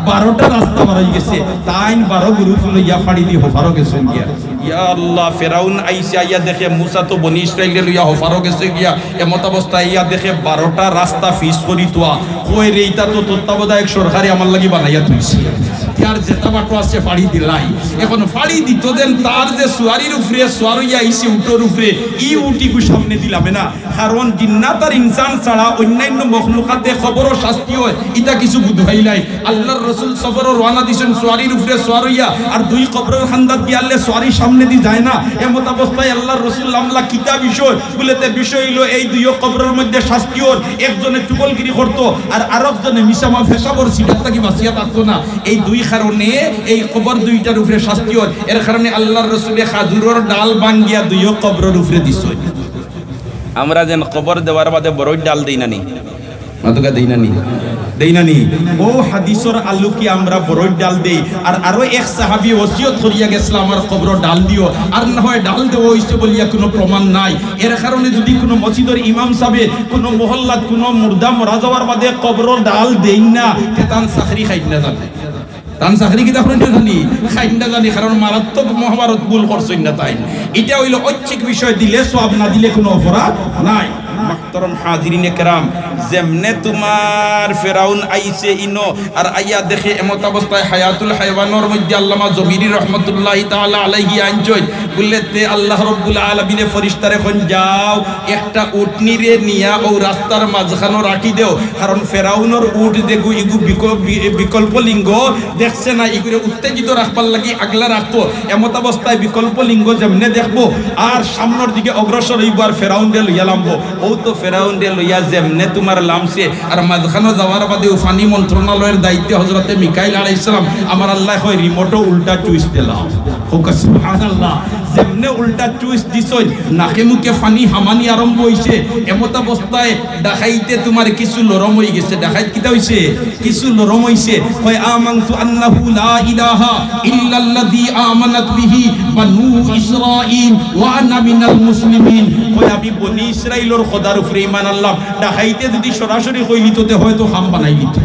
বারোটা রাস্তা বারই গেছে। তাইন বারো গ্রুপ লইয়া ফাড়ি দি হপারো গেছইন গিয়া। ইয়া আল্লাহ, ফেরাউন আইছে, আইয়া দেখে মুসা তো বনি ইসরাইলরে লইয়া হপারো গেছে গিয়া। এমতাবস্থায় আইয়া দেখে বারোটা রাস্তা ফিস করি থুয়া। কয় রে, ইতা তো তত্ত্বাবধায়ক সরকারে আমার লাগি বানাইয়া থুইছে। ইয়ার যেতা বাটো আছে ফাড়ি দিলাই। এখন ফাড়ি দিতো দেন, তার যে সুয়ারির উপরে, সুয়ার অইয়া আইছে উটর উপরে, ই উট ইগু সামনে দিলামে না। কারণ জিন্নাত আর ইনসান ছাড়া অইন্যান্য মখলুকাতে কবরো শাস্তি অয়, ইতা কিছু বুঝাইলাই। আল্লাহর রসুল সফরো রওয়ানা দিছইন সুয়ারির উপরে সুয়ার অইয়া, আর দুই কবরর কান্দাত গিয়ালে সুয়ারি সামনেদি যায় না। এমতাবস্থায় আল্লাহর রসুল লামলা কিতা বিষয়? বুলে, তে বিষয় অইলো এই দুইও কবরর মধ্যে শাস্তি অর, একজনে চুগলগিরি করতো আর আরকজনে মিছামা পেশাবর সিটার থাকি বাঁচিয়া থাকতো না। এই দুই কারণে এই কবর দুইটার উপরে শাস্তি অর। এর কারণে আল্লাহর রসুলে খাজুরর ডাল ভাঙ্গিয়া দুইও কবরর উপরে দিছইন। আমরা যেন কবর দেওয়ার বাদে বড়ইর ডাল দেই না নি? মাতুক্কা দেই না নি? দেই না নি? অউ হাদিসর আলোকে আমরা বড়ইর ডাল দেই। আর আরো এক সাহাবী ওসিয়ত করিয়া গেছলা, "আমার কবরো ডাল দিও।" আর না হয় ডাল দেওয়া অইছে বলিয়া কুনু প্রমাণ নাই। এর কারণে যুদি কুনু মসজিদর ইমাম সাবে কুনু মহল্লাত কুনু মুর্দা মরা যাওয়ার বাদে কবরো ডাল দেইন না, তে তান চাকরি খাইন না জানি। তান চাকরি কিতা করইন না জানি, খাইন না জানি, কারণ মারাত্মক মহাভারত ভুল করছইন না তাইন। ইটা অইলো ঐচ্ছিক বিষয়, দিলে সওয়াব, না দিলে কুনু অপরাধ নাই। মুহতারাম হাজিরিনে কেরাম, যেমনে তুমার ফেরাউন আইছে ইনো, আর আইয়া দেখে এমতাবস্থায় হায়াতুল হায়ওয়ানর মধ্যে আল্লামা জমিরি রহমতুল্লাহি তাআলা আলাইহি আনছইন, বুলে, তে আল্লাহ রব্বুল আলামিনে ফিরিস্তারে কইন, "যাও, একটা উটনিরে নিয়া অউ রাস্তার মাঝখানো রাখি দেও।" কারণ ফেরাউনর উট যেগু, ইগু বিকল-, বি-, বিকল্প লিঙ্গ দেখছে না, ইগুরে উত্তেজিত রাখবার লাগি আগলা রাখতো। এমতাবস্থায় বিকল্প লিঙ্গ যেমনে দেখবো আর সামনর দিকে অগ্রসর অইবো আর ফেরাউনরে লইয়া লামবো। অউ তো ফেরাউনরে লইয়া যেমনে তুমার লামছে আর মাঝখানো যাওয়ার বাদে অউ পানি মন্ত্রণালয়র দায়িত্বে হজরতে মিকাইল আলাইহিস সালাম, আমার আল্লায় কয়, "রিমোটো উল্টা সুইচ দিলাও।" কউক্কা সুবহানাল্লাহ। যেমনে উল্টা সুইচ দিছইন, নাকে মুখে পানি হামানি আরম্ভ অইছে। এমতাবস্থায় ডাকাইতে তুমার কিছু লরম অইগেছে। ডাকাইত কিতা অইছে? কিছু লরম অইছে। কয়, "আমানতু আন্নাহু লা ইলাহা ইল্লাল্লাযী আমানাত বিহি বানু ইসরাঈল ওয়া আনা মিনাল মুসলিমিন।" কয়, "আমি বনি ইসরাইলর খোদার উপরে ঈমান আনলাম।" ডাকাইতে যুদি সরাসরি কইলিতো, তে হয়তো কাম বানাইলিতো।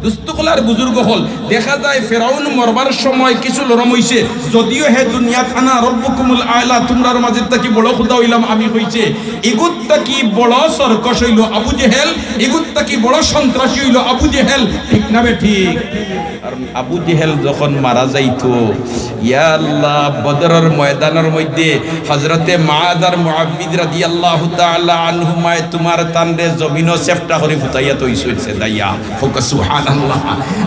দুস্ত অকল আর বুজুর্গ অকল, দেখা যায় ফেরাউন মরবার সময় কিছু লরম অইছে, যদিও হে দুনিয়াত আনা রব্বুকুমুল আলা, তুমরার মাঝে থাকি বড় খুদা অইলাম আমি কইছে, ইগুত থাকি বড় সরকশ অইলো আবু জেহেল, ইগুত থাকি বড় সন্ত্রাসী অইলো আবু জেহেল, ঠিক না বেঠিক? কারণ আবু জেহেল যখন মারা যাইতো, ইয়া আল্লাহ, বদরর ময়দানর মধ্যে হযরতে মুআজ আর মুআব্বিদ রাদিয়াল্লাহু তাআলা আনহুমায় তুমার তানরে জমিনো চেপটা করি ফুতাইয়া থইছইন ছেদাইয়া। কউক্কা সুবহানাল্লাহ।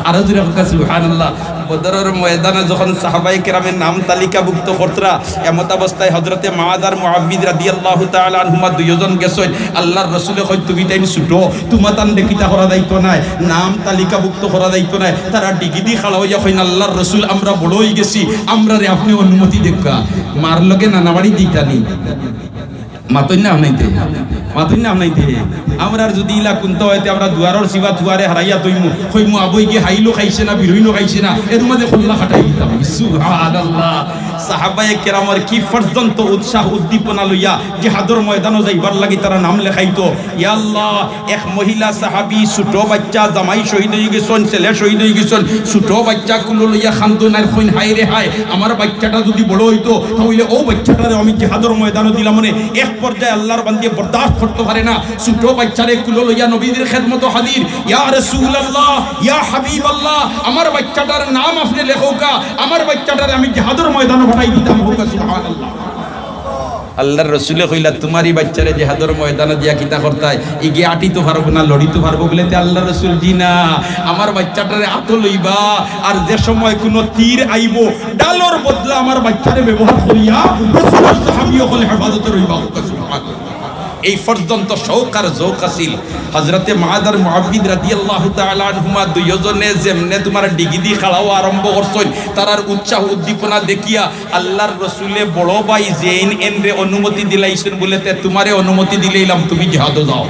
আরো জোরে কউক্কা সুবহানাল্লাহ। বদরর ময়দানো যখন সাহাবায়ে কেরামে নাম তালিকাভুক্ত করতরা, এমতাবস্থায় হযরতে মুআজ আর মুআব্বিদ রাদিয়াল্লাহু তাআলা আনহুমা দুইওজন গেছইন। আল্লাহর রসুলে কইন, "তুমি তাইন ছুটো, তুমা তানরে কিতা করা যাইতো নায়, নাম তালিকাভুক্ত করা যাইতো নায়।" তারা ডিগি দি খাড়া অইয়া কইন, "আল্লাহর রসুল, আমরা বড় অইগেছি, আমরারে আপনে অনুমতি দেউক্কা।" মার লগে নানা বাড়ি দিতা নি। মাতইন না হুনাইতে, মাতইন না হুনাইতে। আমরার যুদি ইলা কুন্তা অয় তে আমরা দুয়ারর সিবা তুয়ারে হারাইয়া থইমু, কইমু, "আবইগে হাইলো খাইছে না, বিরইনো খাইছে না", এর মাঝে খোল্লা খাটাই দিতাম। সুবহানাল্লাহ। সাহাবায়ে কেরামর কি পর্যন্ত উৎসাহ উদ্দীপনা লইয়া জিহাদর ময়দানো যাইবার লাগি তারা নাম লেখাইতো। ইয়া আল্লাহ, এক মহিলা সাহাবী, ছুটো বাইচ্চা, জামাই শহীদ অইগেছইন, ছেলে শহীদ অইগেছইন, ছুটো বাইচ্চা কুলো লইয়া কান্দইন আর কইন, "হায় রে হায়, আমার বাইচ্চাটা যুদি বড় অইতো, তাইলে অউ বাইচ্চাটারে আমি জিহাদর ময়দানো দিলাম অনে।" এক পর্যায়ে আল্লাহর বান্দিয়ে বরদাস্ত করতো পারে না, ছুটো বাইচ্চারে কুলো লইয়া নবীজির খেদমতো হাজির, "ইয়া রাসূলুল্লাহ, ইয়া হাবিবাল্লাহ, আমার বাইচ্চাটার নাম আপনে লেখউক্কা, আমার বাইচ্চাটারে আমি জিহাদর ময়দানো পাঠাই দিতাম।" কউক্কা সুবহানাল্লাহ। আল্লাহর রসুলে কইলা, "তুমার ই বাইচ্চারে জিহাদর ময়দানো দিয়া কিতা করতায়? ইগিয়ে আটিতো পারবো না, লড়িতো পারবো?" বুলে, "তে আল্লাহর রসুল, জি না, আমার বাইচ্চাটারে আতো লইবা, আর যে সময় কুনু তীর আইবো, ঢালর বদলা আমার বাইচ্চারে ব্যবহার করিয়া রসুলর সাহাবী অকল হেফাজতে রইবা।" কউক্কা সুবহানাল্লাহ। এই পর্যন্ত শৌক আর জৌক আছিল। হযরতে মুআজ আর মুআব্বিদ রাদিয়াল্লাহু তাআলা আনহুমা দুইওজনে যেমনে তুমার ডিগি দি খাড়া অওয়া আরম্ভ করছইন, তারার উৎসাহ উদ্দীপনা দেখিয়া আল্লাহর রসুলে বড় ভাই যেইন এনরে অনুমতি দিলাইছইন বুলে, "তে তুমারে অনুমতি দিলাইলাম, তুমি জিহাদো যাও।"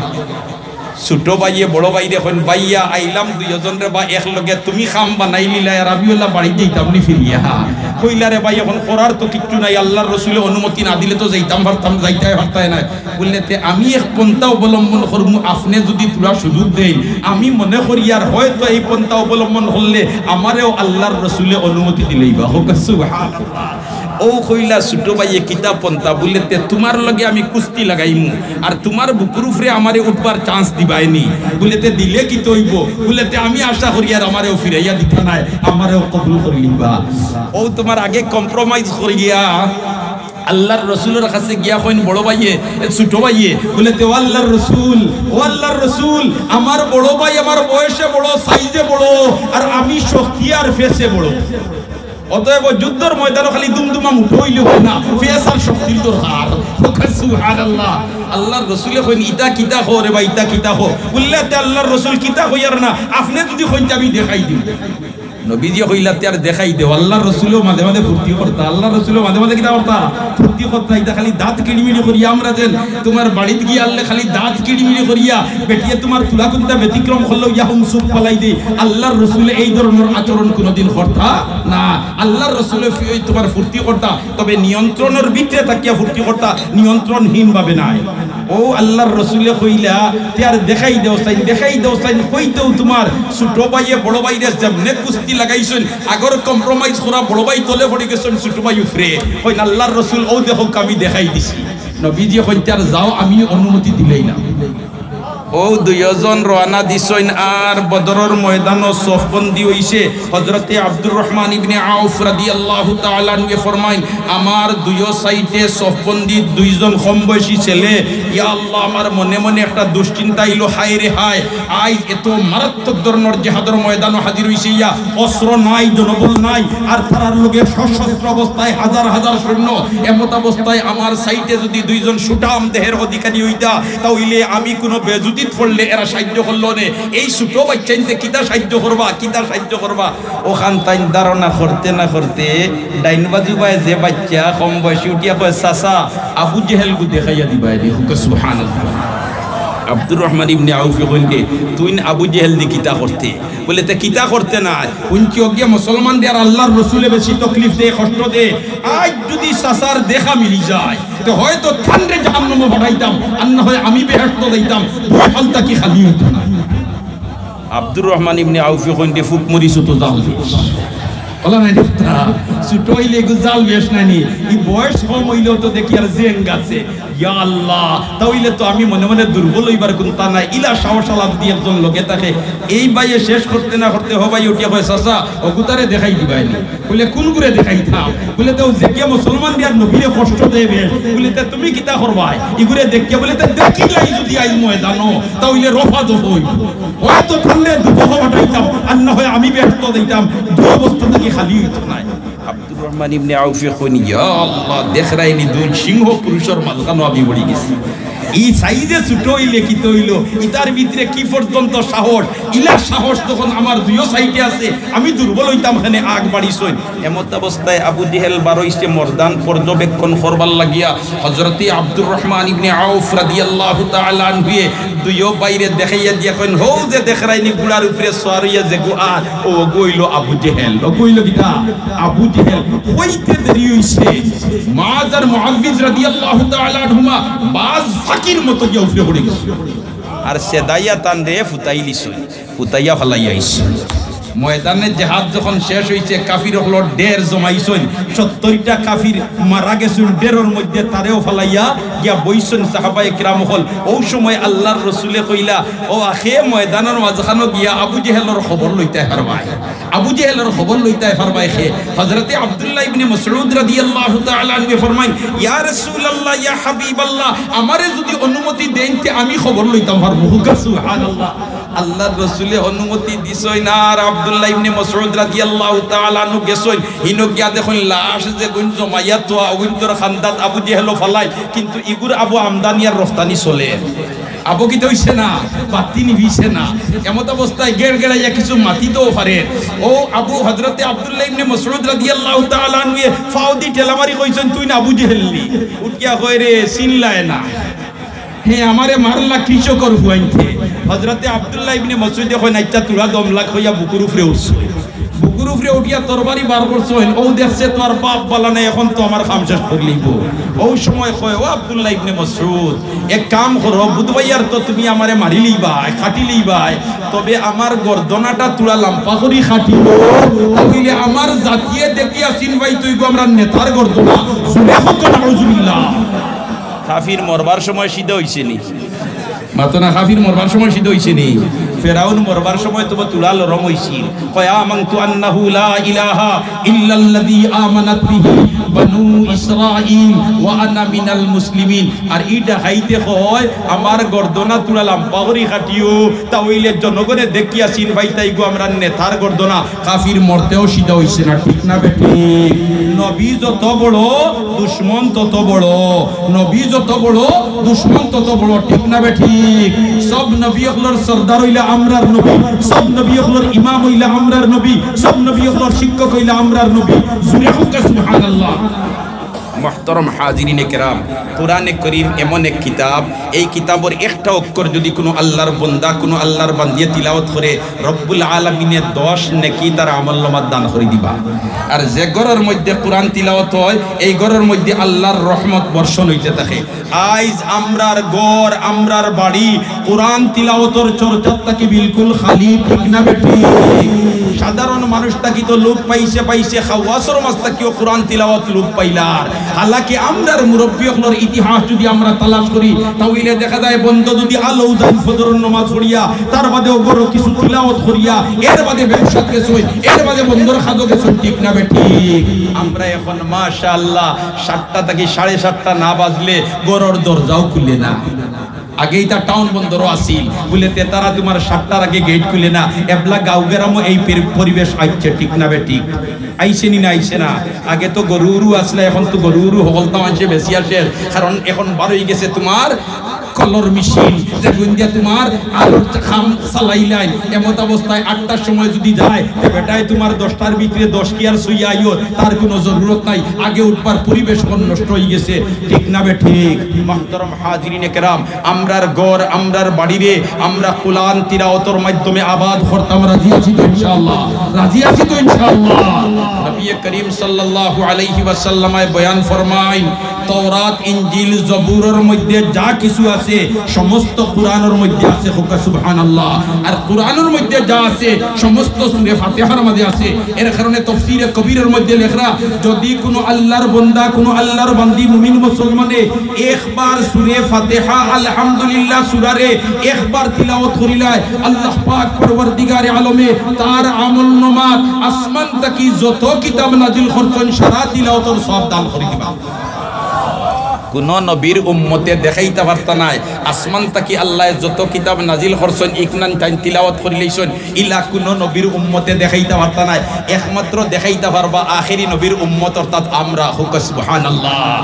ছুটো ভাইয়ে বড় ভাইরে কইন, "ভাইয়া, আইলাম দুইওজন রে বা একলগে, তুমি কাম বানাইলিলায় আর আমি অলা বাড়িত যাইতাম নি ফিরিয়া?" কইলা, "রে ভাই, অখন করার তো কিচ্ছু নাই, আল্লাহর রসুলে অনুমতি না দিলে তো যাইতাম পারতাম, যাইতায় পারতায় নায়।" বুলে, "তে আমি এক পন্থা অবলম্বন করমু, আপনে যুদি থুড়া সুযোগ দেইন, আমি মনে করি আর হয়তো এই পন্থা অবলম্বন করলে আমারেও আল্লাহর রসুলে অনুমতি দিলাইবা।" কউক্কা সুবহানাল্লাহ। অউ কইলা ছুটো ভাইয়ে, "কিতা পন্থা?" বুলে, "তে তুমার লগে আমি কুস্তি লাগাইমু, আর তুমার বুকুর উপরে আমারে উঠবার chance দিবায় নি।" বুলে, "তে দিলে কিতা অইবো?" বুলে, "তে আমি আশা করি আর আমারেও ফিরাইয়া দিতা নায়, আমারেও কবুল করিলিবা।" অউ তুমার আগে compromise করিয়া আল্লাহর রসুলর কাছে গিয়া কইন, "বড় ভাইয়ে, এ ছুটো ভাইয়ে।" বুলে, "তে ও আল্লাহর রসুল, ও আল্লাহর রসুল, আমার বড় ভাই আমার বয়সে বড়, সাইজে বড়, আর আমি শক্তি আর ফেসে বড়। অতএব যুদ্ধর ময়দানো খালি দুমদুমা মুঠো অইলে অয় না, ফেস আর শক্তির দরকার।" কউক্কা সুবহানাল্লাহ। আল্লাহর রসুলে কইন, "ইতা কিতা কও রে বা, ইতা কিতা কও?" বুলে, "তে আল্লাহর রসুল, কিতা কইয়ার না, আপনে যুদি কইন তে আমি দেখাই দিমু।" নবীজিয়ে কইলা, "তে আর দেখাই দেও।" আল্লাহর রসুলেও মাঝে মাঝে ফুর্তি করতা, আল্লাহর রসুলেও মাঝে মাঝে কিতা করতা? ফুর্তি করতা। ইতা খালি দাঁত কিড়িমিড়ি করিয়া আমরা যেন তুমার বাড়িত গিয়া আনলে খালি দাঁত কিড়িমিড়ি করিয়া বেটিয়ে তুমার তুলা কুন্তা ব্যতিক্রম করলেও ইয়া হুম চুপ ফালাই দেই। আল্লাহর রসুলে এই ধরনর আচরণ কুনুদিন করতা না। আল্লাহর রসুলে ফি-, ওই তুমার ফুর্তি করতা, তবে নিয়ন্ত্রণর ভিতরে থাকিয়া ফুর্তি করতা, নিয়ন্ত্রণহীন ভাবে নায়। অউ আল্লাহর রসুলে কইলা, "তে আর দেখাই দেও চাইন, দেখাই দেও চাইন।" কইতেউ তুমার ছুটো ভাইয়ে বড় ভাইরে যেমনে কুস্তি লাগাইছইন, আগর compromise করা বড় ভাই তলে পড়ি গেছইন, ছুটো ভাই উপরে। কইন, "আল্লাহর রসুল, অউ দেখউক্কা আমি দেখাই দিছি।" নবীজিয়ে কইন, "তে আর যাও, আমি অনুমতি দিলাইলাম।" অউ দুইওজন রওয়ানা দিছইন, আর বদরর ময়দানো সফবন্দি অইছে। হযরতে আব্দুর রহমান ইবনে আউফ রাদিয়াল্লাহু তাআলা আনহুয়ে ফরমাইন, আমার দুইও সাইডে সফবন্দি দুইজন কম বয়সী ছেলে। ইয়া আল্লাহ, আমার মনে মনে একটা দুশ্চিন্তা আইলো, হায় রে হায়, আইজ এত মারাত্মক ধরনর জেহাদর ময়দানো হাজির অইছে ইয়া, অস্ত্র নাই, জনবল নাই, আর তারার লগে সশস্ত্র অবস্থায় হাজার হাজার সৈন্য। এমতাবস্থায় আমার সাইডে যুদি দুইজন সুঠাম দেহের অধিকারী অইতা, তা অইলে আমি কুনু বেজুতিত পড়লে এরা সাইয্য করলো নে। এই ছুটো বাইচ্চাইন্তে কিতা সাইয্য করবা, কিতা সাইয্য করবা? অখান তাইন ধারণা করতে না করতে ডাইন বাজু বায় যে বাইচ্চা কম বয়সী উঠিয়া কয়, "চাচা, আবু জেহেলগু দেখাইয়া দিবায় নি।" কউক্কা সুবহানাল্লাহ। আব্দুর রহমান ইবনে আউফে কইন, "তুইন আবু জেহেলদি কিতা করতে?" বুলে, "তে কিতা করতে নায়? হুনছি অগিয়ে মুসলমানরে আর আল্লাহর রসুলে বেশি তকলিফ দে, কষ্ট দে। আইজ যুদি চাচার দেখা মিলি যায়, তে হয়তো তানরে জাহান্নামো পাঠাইতাম, আর না হয় আমি বেহেশতো যাইতাম, দুই হাল থাকি খালি অইতো না।" আব্দুর রহমান ইবনে আউফে কইন, "রে ফুক মরিচ তো জাল বেশ।" অলা নানি তা, ছোট অইলে এগু জাল বেশ নানি, ই বয়স কম অইলেও তো দেখি আর জেং আছে। ইয়া আল্লাহ, তা অইলে তো আমি মনে মনে দুর্বল অইবার কুন্তা নাই। ইলা সাহস আলা যদি একজন লগে থাকে, এই ভাইয়ে শেষ করতে না করতে হ ভাই উঠিয়া কয়, "চাচা, অগুতারে দেখাই দিবায়নি।" বুলে, "কুনগুরে দেখাইতাম?" বুলে, "তেউ যেগিয়ে মুসলমান দিয়ার নবীরে কষ্ট দেয় বেশ।" বুলে, "তে তুমি কিতা করবায়?" ইগুরে দেখিয়া বুলে, "তে দেখিলাই যদি আইজ ময়দানো, তা অইলে রফা দফা অইবো।" হয়তো পারলে দুজখো পাঠাইতাম, আর না হয় আমি বেহেস্তো যাইতাম, দুই অবস্থা থাকি খালি অইতো নায়। আব্দুর রহমান ইবনে আউফে কইন, "ইয়া আল্লাহ, দেখরায়নি দুই সিংহ পুরুষর মাঝখানো আমি পড়ি গেছি।" ই সাইজে ছোট অইলে কিতা অইলো, ইতার ভিতরে কি পর্যন্ত সাহস, ইলা সাহস যখন আমার দুইও সাইডে আছে, আমি দুর্বল অইতাম কেনে, আগ বাড়িছইন। এমত অবস্থায় আবু জেহেল বারইছে ময়দান পর্যবেক্ষণ করবার লাগিয়া। হযরতে আব্দুর রহমান ইবনে আউফ রাদিয়াল্লাহু তাআলা আনহুয়ে দুইও ভাইরে দেখাইয়া দিয়া কইন, "হউ যে দেখরায়নি ঘুড়ার উপরে সওয়ার অইয়া যেগু আর, অগু অইলো আবু জেহেল।" অগু অইলো কিতা? আবু জেহেল। কইতে দেরি অইছে, মুআজ আর মুআউইজ রাদিয়াল্লাহু তাআলা আনহুমা বাজ পাখির মতো গিয়া উপরে পড়ি গেছে। আর সেদাইয়া তানরে ফুতাইলিছইন। ফুতাইয়া ফালাইয়া আইছইন। ময়দানে জেহাদ যখন শেষ অইছে, কাফির অকলর ঢের জমাইছইন। সত্তইরটা কাফির মারা গেছইন, ঢেরর মধ্যে তারেও ফালাইয়া গিয়া বইছইন সাহাবায়ে কিরাম অকল। অউ সময় আল্লার রসুলে কইলা, "ও আখে, ময়দানর মাঝখানো গিয়া আবু জেহেলর খবর লইতায় পারবায়। আবু জেহেলর খবর লইতায় পারবায় খে।" হযরতে আব্দুল্লাহ ইবনে মাসউদ রাদিয়াল্লাহু তাআলা আনহু ফরমাইন, "ইয়া রাসূলুল্লাহ, ইয়া হাবিবাল্লাহ, আমারে যদি অনুমতি দেইন, তে আমি খবর লইতাম পারমু।" হুকা সুবহানাল্লাহ। আল্লার রসুলে অনুমতি দিছইন, আর আব্দুল্লাহ ইবনে মাসউদ রাদিয়াল্লাহু তাআলা আনহু গেছইন, হিনো গিয়া দেখইন লাশ যেগুইন জমাইয়া থোয়া, অগুইনতর কান্দাত আবু জেহেলও ফালাইল, কিন্তু ইগুর আবো আমদানি আর রফতানি চলের। আবো কিতা অইছে না, বাতি নিভিছে না। এমত অবস্থায় গেড়গেড়াইয়া কিছু মাতিতেও পারে। অউ আবু হযরতে আব্দুল্লাহ ইবনে মাসউদ রাদিয়াল্লাহু তাআলা আনহুয়ে ফাও দি ঠেলা মারি কইছইন, "তুইন আবু জেহেল নি?" উঠিয়া কয়, "রে, চিনলায় না।" হে আমারে মারলা কৃষকর ফুয়াইন্তে। হযরতে আব্দুল্লাহ ইবনে মাসউদে কইন, "আইচ্ছা, তুরা দমলাক" কইয়া বুকুর উপরে উঠছইন। বুকুর উপরে উঠিয়া তরবারি বার করছইন, অউ দেখছে তো আর বাপ বালা নাই, এখন তো আমার কাম শেষ করিলিবো। অউ সময় কয়, "ও আব্দুল্লাহ ইবনে মাসউদ, এক কাম করো, বুধবাইয়ার তো তুমি আমারে মারিলিবায়, কাটিলিবায়, তবে আমার গর্দনাটা তুরা লাম্বা করি কাটিও, তা অইলে আমার জাতিয়ে দেখিয়া চিন পাইতো অইবো আমরার নেতার গর্দনা।" জুরে কউক্কা নাউজুবিল্লাহ। কাফির মরবার সময় সিধা অইছে নি? মাতো না, কাফির মরবার সময় সিধা অইছে নি? ফেরাউন মরবার সময় তো তুরা লরম অইছিল। কয়, "আমানতু আন্নাহু লা ইলাহা ইল্লাল্লাযী আমানাত বিহি বানু ইসরাঈল ওয়া আনা মিনাল মুসলিমিন।" আর ই ডাকাইতে কয়, "আমার গর্দনা তুরা লাম্বা করি কাটিও, তা অইলে জনগণে দেখিয়া চিন পাইতাইগু আমরার নেতার গর্দনা।" কাফির মরতেও সিধা অইছে না, ঠিক না বেঠিক? নবী যত বড়, দুশমন তত বড়। নবী যত বড়, দুশমন তত বড়, ঠিক না বেঠিক? সব নবী অকলর সর্দার অইলা আমরার নবী, সব নবী অকলর ইমাম অইলা আমরার নবী, সব নবী অকলর শিক্ষক অইলা আমরার নবী। জুরে কউক্কা সুবহানাল্লাহ। মুহতারাম হাজিরিনে কেরাম, কোরআনে করিম এমন এক কিতাব, এই কিতাবর একটা অক্ষর যদি কুনু আল্লার বন্দা, কুনু আল্লার বান্দিয়ে তিলাওয়াত করে, রব্বুল আলামিনে দশ নেকি তার আমলনামাত দান করি দিবা। আর যে ঘরর মধ্যে কোরআন তিলাওয়াত অয়, এই ঘরর মধ্যে আল্লার রহমত বর্ষণ অইতে থাকে। আইজ আমরার ঘর, আমরার বাড়ি কোরআন তিলাওয়াতর চর্চার থাকি বিলকুল খালি, ঠিক না বেঠিক? সাধারণ মানুষ থাকি তো লোপ পাইছে, পাইছে, খাওয়াসর মাঝ থাকিও কোরআন তিলাওয়াত লোপ পাইলার। হালাকি আমরার মুরব্বি অকলর ইতিহাস যদি আমরা তালাশ করি, তা অইলে দেখা যায় বন্দা যদি আলো উজান ফজরর নমাজ পড়িয়া, তার বাদেও বড় কিছু তিলাওয়াত করিয়া, এর বাদে ব্যবসাত গেছইন, এর বাদে বন্দর খাদো গেছইন, ঠিক না বেঠিক? আমরা এখন মাশাআল্লাহ সাতটা থাকি সাড়ে সাতটা না বাজলে ঘরর দরজাও খুলে না। আগে ইতা টাউন বন্দরও আছিল, বুলে তে তারা তুমার সাতটার আগে গেট খুলে না। এবলা গাঁও গেরামও এই পের-, পরিবেশ আইছে, ঠিক না বেঠিক? আইছে নি না আইছে না? আগে তো গরু উরু আছলা, এখন তো গরু উরু হকলতা মানষে বেচিয়া শেষ, কারণ এখন বার অইগেছে তুমার কলর মেশিন, যেগুন দিয়া তুমার আলুর কাম চালাইলাইন। এমত অবস্থায় আটটার সময় যদি যায়, তে বেটায় তুমার দশটার ভিতরে দশ কিয়ার ছইয়া আইও, তার কুনু জরুরত নাই। আগে উঠবার পরিবেশ এখন নষ্ট অইগেছে, ঠিক না বেঠিক? মুহতারাম হাজিরিনে কেরাম, আমরার ঘর, আমরার বাড়িরে আমরা কোরআন তিলাওয়াতর মাধ্যমে আবাদ করতাম। রাজি আছি তো ইনশাআল্লাহ? রাজি আছি তো ইনশাআল্লাহ? নবী করিম সাল্লাল্লাহু আলাইহি ওয়াসাল্লামে বয়ান ফরমাইন, তওরাত, ইনজিল, জবুরর মধ্যে যা কিছু আছে, সমস্ত কুরআনর মধ্যে আছে। কউক্কা সুবহানাল্লাহ। আর কুরআনর মধ্যে যা আছে, সমস্ত সূরা ফাতিহার মাঝে আছে। এর কারণে তফসিরে কবিরর মধ্যে লেখরা, যদি কুনু আল্লাহর বন্দা, কুনু আল্লাহর বান্দি, মুমিন মুসলমানে একবার সূরা ফাতিহা, আলহামদুলিল্লাহ সূরারে একবার তিলাওয়াত করিলায়, আল্লাহ পাক পরওয়ারদিগারে আলমে তার আমল নামাত আসমান থাকি যত কিতাব নাজিল করছইন, সারা তিলাওয়াতর সওয়াব দান করি দিবা। কুনু নবীর উম্মতে দেখাইতা পারতা নায়, আসমান থাকি আল্লায় যত কিতাব নাজিল করছইন, ইখান তাইন তিলাওয়াত করিলাইছইন, ইলা কুনু নবীর উম্মতে দেখাইতা পারতা নায়। একমাত্র দেখাইতা পারবা আখেরি নবীর উম্মত, অর্থাৎ আমরা। কউক্কা সুবহানাল্লাহ।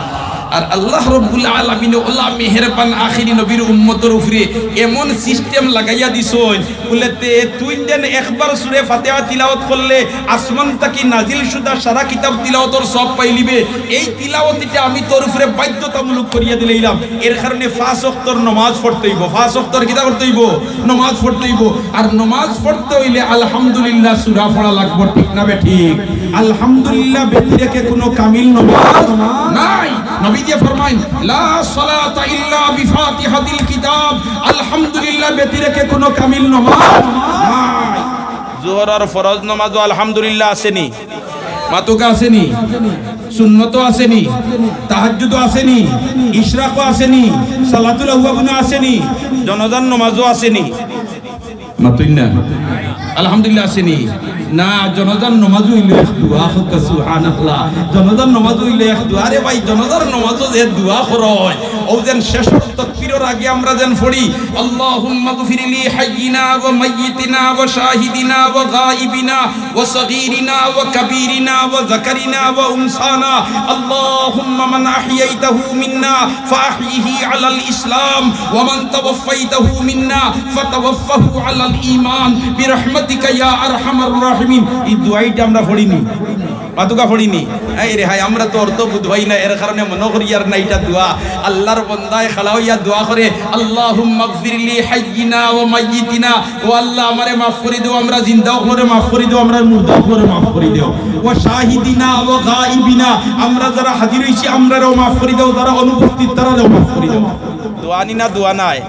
আর আল্লাহ রব্বুল আলামিনে অলা মেহেরবান আখেরি নবীর উম্মতর উপরে এমন সিস্টেম লাগাইয়া দিছইন, বুলে, তে তুইন যেন একবার সূরা ফাতিহা তিলাওয়াত করলে আসমান থাকি নাজিল শুদা সারা কিতাব তিলাওয়াতর সওয়াব পাইলিবে। এই তিলাওয়াত ইটা আমি তোর উপরে বাধ্যতামূলক করিয়া দিলাইলাম। এর কারণে পাঁচ ওয়াক্তর নমাজ পড়তে অইবো। পাঁচ ওয়াক্তর কিতা করতে অইবো? নমাজ পড়তে অইবো। আর নমাজ পড়তে অইলে আলহামদুলিল্লাহ সূরা পড়া লাগবো, ঠিক না বেঠিক? আলহামদুলিল্লাহ ব্যতিরেকে কুনু কামিল নমাজ নাই। নবীজি ফরমাইন, "লা সালাতা ইল্লা বিফাতিহাতিল কিতাব।" আলহামদুলিল্লাহ ব্যতিরেকে কুনু কামিল নমাজ নাই। জোহরর ফরজ নমাজও আলহামদুলিল্লাহ আছেনি? মাতুক্কা আছেনি? সুন্নতও আছেনি? তাহাজ্জুদও আছেনি? ইশরাকও আছেনি? সালাতুল আওয়াবিনও আছেনি? জনাজার নমাজও আছেনি? মাতুইন না? আলহামদুলিল্লাহ আছেনি? না, জনাজার নমাজও অইলো এক দোয়া। কউক্কা সুবহানাল্লাহ। জনাজার নমাজও অইলো এক দোয়া। আরে ভাই, জনাজার নমাজও যে দোয়া করইন, অউ যেন শেষর তকবীরর আগে আমরা যেন পড়ি, اللهم اغفر لحينا وميتنا وشاهدنا وغائبنا وصغيرنا وكبيرنا وذكرنا وأنثانا، اللهم من أحييته منا فأحيه على الإسلام، ومن توفيته منا فتوفه على الإيمان برحمتك يا أرحم الراحمين। এই দোয়াইটা আমরা পড়িনি, মাতুক্কা পড়িনি। এই রে হায়, আমরা তো অর্থ বুঝবাই না, এর কারণে মনো করিয়ার না ইটা দোয়া। আল্লাহর বন্দায় খাড়া অইয়া দোয়া করে, اللهم اغفر لحينا وميتنا, ও আল্লাহ, আমারে মাফ করি দেও, আমরা জিন্দা অকলরে মাফ করি দেও, আমরা মুর্দা অকলরে মাফ করি দেও। وشاهدنا وغائبنا, আমরা যারা হাজির অইছি, আমরারেও মাফ করি দেও, যারা অনুপস্থিত, তারারেও মাফ করি দেও। দোয়ানি না দোয়া নায়?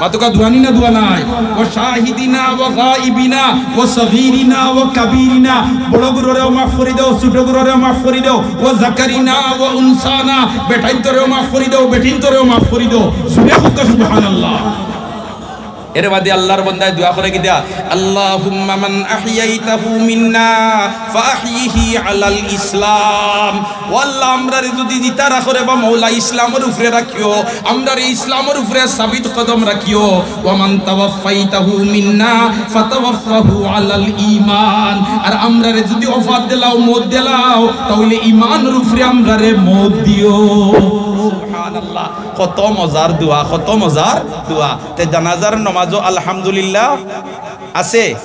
মাতুক্কা দোয়ানি না দোয়া নায়? وشاهدنا وغائبنا وصغيرنا وكبيرنا, বড় গুরুরেও মাফ করি দেও, ছোট গুরুরেও মাফ করি দেও। وذكرنا وأنثانا, বেটাইন্তরেও মাফ করি দেও, বেটিন্তরেও মাফ করি দেও। জুরে কউক্কা সুবহানাল্লাহ। এর বাদে আল্লাহর বন্দায় দোয়া করে কিতা? اللهم من أحييته منا فأحيه على الإسلام। ও আল্লাহ, আমরারে যুদি জিতা রাখো রে বা মওলা, ইসলামর উপরে রাখিও, আমরারে ইসলামর উপরে সাবিত কদম রাখিও। ومن توفيته منا فتوفه على الإيمان। আর আমরারে যুদি ওফাত দিলাও, মউত দিলাও, তা অইলে ইমানর উপরে আমরারে মউত দিও। সুবহানাল্লাহ। কত মজার দোয়া, কত মজার দোয়া। তে জানাজার নমাজও আলহামদুলিল্লাহ আছে?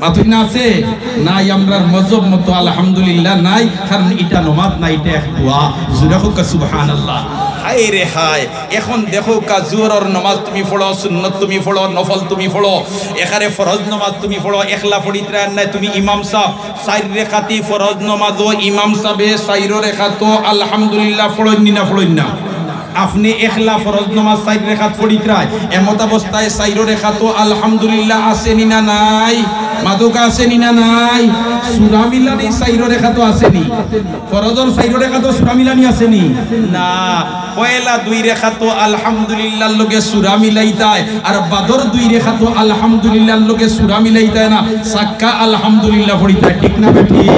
মাতুক্কা আছে? নাই, আমরার মজহব মতো আলহামদুলিল্লাহ নাই, কারণ ইটা নমাজ না, ইটা এক দোয়া। জুরে কউক্কা সুবহানাল্লাহ। হায় রে হায়, এখন দেখউক্কা, জোহরর নমাজ তুমি পড়ো, সুন্নত তুমি পড়ো, নফল তুমি পড়ো, এখানে ফরজ নমাজ তুমি পড়ো, একলা পড়িত্রায় নায়, তুমি ইমাম সাব, চাইর রেকাতি ফরজ নমাজও ইমাম সাবে চাইর রেকাতো আলহামদুলিল্লাহ পড়ইন নি না পড়ইন না? আপনে একলা ফরজ নমাজ চাইর রেকাত পড়িত্রায়, এমত অবস্থায় চাইর রেকাতো আলহামদুলিল্লাহ আছেনি না নাই? মাতুক্কা আছেনি না নাই? সূরা মিলানি চাইর রেকাতো আছেনি? ফরজর চাইর রেকাতো সূরা মিলানি আছেনি? না। পয়লা দুই রেকাতো আলহামদুলিল্লাহর লগে সূরা মিলাইতায়, আর বাদর দুই রেকাতো আলহামদুলিল্লাহর লগে সূরা মিলাইতায় না, সাক্কা আলহামদুলিল্লাহ পড়িতায়, ঠিক না বেঠিক?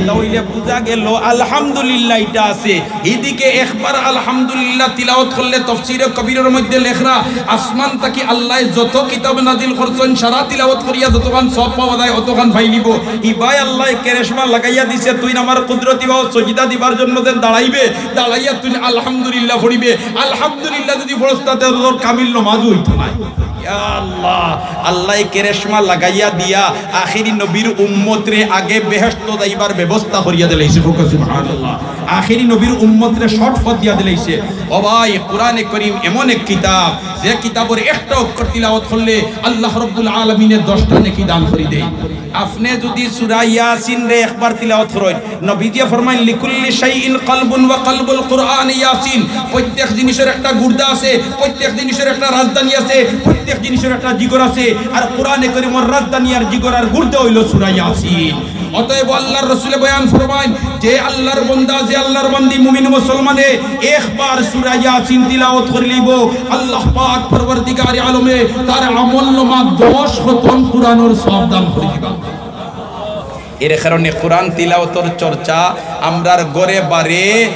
তা অইলে বুঝা গেল আলহামদুলিল্লাহ ইটা আছে। ইদিকে একবার আলহামদুলিল্লাহ তিলাওয়াত করলে তফসিরে কবিরর মধ্যে লেখরা, আসমান থাকি আল্লায় যত কিতাব নাজিল করছইন, সারা তিলাওয়াত করিয়া যতখান সওয়াব পাওয়া যায়, অতখান পাইলিবো। ইবায় আল্লায় কেরেশমা লাগাইয়া দিছে, তুইন আমার কুদরতি বাও সজিদা দিবার জন্য যেন দাঁড়াইবে, দাঁড়াইয়া তুইন আলহামদুলিল্লাহ পড়িবে। আলহামদুলিল্লাহ যুদি পড়স, তাতে তোর কামিল নমাজও অইতো নায়। ইয়া আল্লাহ, আল্লায় কেরেশমা লাগাইয়া দিয়া আখেরি নবীর উম্মতরে আগে বেহেশত যাইবার ব্যবস্থা করিয়া দিলাইছে। কউক্কা সুবহানাল্লাহ। আখেরি নবীর উম্মতরে শর্টকাট দিয়া দিলাইছে। ও ভাই, কোরআনে করিম এমন এক কিতাব, যে কিতাবর একটা অক্ষর তিলাওয়াত করলে আল্লাহ রাব্বুল আলামিনে দশটা নেকি দান করি দেইন। আপনে যুদি সূরা ইয়াসিনরে একবার তিলাওয়াত করইন, নবীজিয়ে ফরমাইন, "লিকুল্লি শাইইন কালবুন ওয়া কালবুল কুরআনি ইয়াসিন।" প্রত্যেক জিনিসর একটা গুর্দা আছে, প্রত্যেক জিনিসর একটা রাজধানী আছে, প্রত্যেক জিনিসর একটা জিগর আছে। আর কোরআনে করিমর রাজধানী আর জিগর আর গুর্দা অইলো সূরা ইয়াসিন। অতএব আল্লাহর রসুলে বয়ান ফরমাইন, যে আল্লাহর বন্দা, যে আল্লাহর বান্দি মুমিন মুসলমানে একবার সূরা ইয়াসিন তিলাওয়াত করিলিবো, আল্লাহ পাক পরওয়ারদিগারে আলমে তার আমলনামাত দশ খতম কোরআনর সওয়াব দান করি দিবা। এর কারণে কোরআন তিলাওয়াতর চর্চা আমরার ঘরে বারে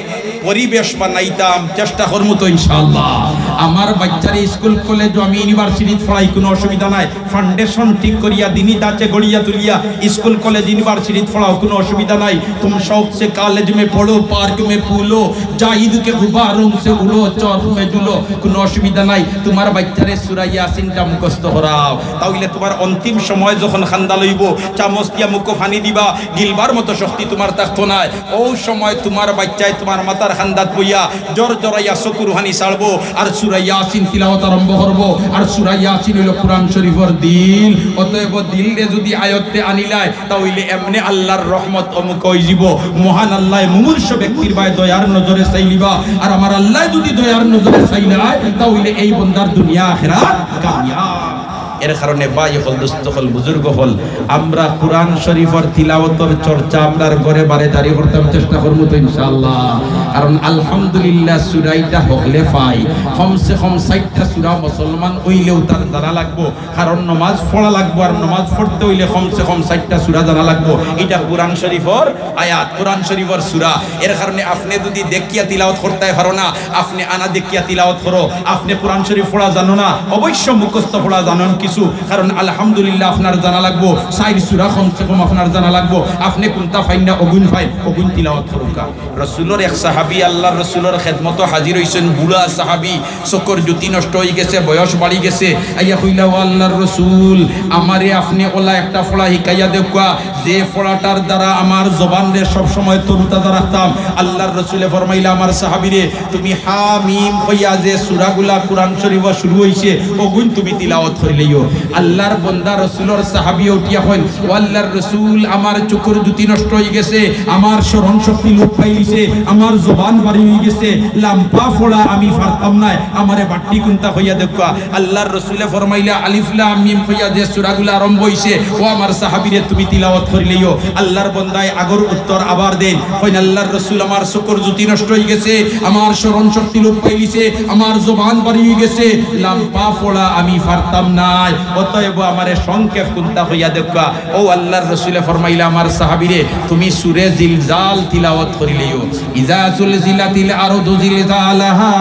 পরিবেশ বানাইতাম, চেষ্টা করমু তো ইনশাআল্লাহ। আমার বাইচ্চারে স্কুল কলেজ, আমি ইউনিভার্সিটিত পড়াই, কুনু অসুবিধা নাই। ফাউন্ডেশন ঠিক করিয়া, দিনি ধাঁচে গড়িয়া তুলিয়া স্কুল কলেজ ইউনিভার্সিটিত পড়াও, কুনু অসুবিধা নাই। তুম শৌক সে কলেজ মে পড়ো, পার্ক মে পুলো, জাহিদ কে গুবারোঁ সে উড়ো, চরখ মে ঝুলো, কুনু অসুবিধা নাই। তুমার বাইচ্চারে সূরা ইয়াসিনটা মুখস্থ করাও, তাইলে তুমার অন্তিম সময় যখন কান্দা লইবো, চামচ দিয়া মুখো পানি দিবা, গিলবার মতো শক্তি তুমার থাকতো নায়। অউ সময় তুমার বাইচ্চায় তুমার মাথার কান্দাত বইয়া জরজরাইয়া চকুর পানি ছাড়বো, আর সূরা ইয়াসিন তিলাওয়াত আরম্ভ করবো, আর সূরা ইয়াসিন অইলো কোরআন শরীফর দিল। অতএব দিলরে যুদি আয়ত্তে আনিলায়, তাইলে এমনে আল্লাহর রহমত অমুক অইযিবো। মহান আল্লায় মুমূর্ষু ব্যক্তির বায় দয়ার নজরে চাইলিবা, আর আমার আল্লায় যুদি দয়ার নজরে চাইলায়, তাইলে এই বন্দার দুনিয়া আখেরাত কামিয়াব। এর কারণে ভাই অকল, দোস্ত অকল, বুজুর্গ অকল, আমরা কোরআন শরীফর তিলাওয়াতর চর্চা আমরার ঘরে বারে জারি করতাম, চেষ্টা করমু তো ইনশাআল্লাহ। কারণ আলহামদুলিল্লাহ সূরা ইটা হকলে পাই, কমসে কম ষাইটটা সূরা মুসলমান অইলেও তার জানা লাগবো, কারণ নমাজ পড়া লাগবো, আর নমাজ পড়তে অইলে কমসে কম ষাইটটা সূরা জানা লাগবো। ইটা কোরআন শরীফর আয়াত, কোরআন শরীফর সূরা। এর কারণে আপনে যুদি দেখিয়া তিলাওয়াত করতায় পারো না, আপনে আনা দেখিয়া তিলাওয়াত করো। আপনে কোরআন শরীফ পড়া জানো না, অবশ্য মুখস্থ পড়া জানইন কিছু, কারণ আলহামদুলিল্লাহ আপনার জানা লাগবো, চাইর সূরা কমসে কম আপনার জানা লাগবো। আপনে কুনটা পাইন না, অগুইন পাইন, অগুইন তিলাওয়াত করউক্কা। রসুলর এক সাহাবী আল্লাহর রসুলর খেদমতো হাজির অইছইন, বুড়া সাহাবী, চকুর জ্যোতি নষ্ট অইগেছে, বয়স বাড়ি গেছে। আইয়া কইলা, "ও আল্লাহর রসুল, আমারে আপনে অলা একটা পড়া হিকাইয়া দেউক্কা, যে পড়াটার দ্বারা আমার জবানরে সবসময় তরুতাজা রাখতাম।" আল্লাহর রসুলে ফরমাইলা, "আমার সাহাবীরে, তুমি হা মিম কইয়া যে সূরাগুলা কোরআন শরীফো শুরু অইছে, অগুইন তুমি তিলাওয়াত করিলাইও।" আল্লাহর বন্দা রসুলর সাহাবীয়ে উঠিয়া কইন, "ও আল্লাহর রসুল, আমার চকুর জ্যোতি নষ্ট অইগেছে, আমার স্মরণ শক্তি লোপ পাইলিছে, আমার জবান বাড়ি অইগেছে, লাম্বা পড়া আমি পারতাম নায়, আমারে বাট্টি কুনটা কইয়া দেউক্কা।" আল্লাহর রসুলে ফরমাইলা, "আলিফ লাম মিম কইয়া যে সূরাগুলা আরম্ভ অইছে, ও আমার সাহাবীরে তুমি তিলাওয়াত করিলাইও।" আল্লাহর বন্দায় আগর উত্তর আবার দেইন, কইন, "আল্লাহর রসুল, আমার চকুর জ্যোতি নষ্ট অইগেছে, আমার স্মরণ শক্তি লোপ পাইলিছে, আমার জবান বাড়ি অইগেছে, লাম্বা পড়া আমি পারতাম নায়, অতএব আমারে সংক্ষেপ কুনটা কইয়া দেউক্কা।" অউ আল্লাহর রসুলে ফরমাইলা, "আমার সাহাবীরে, তুমি সূরা জিলজাল তিলাওয়াত করিলাইও।" إذا زلزلت الأرض زلزالها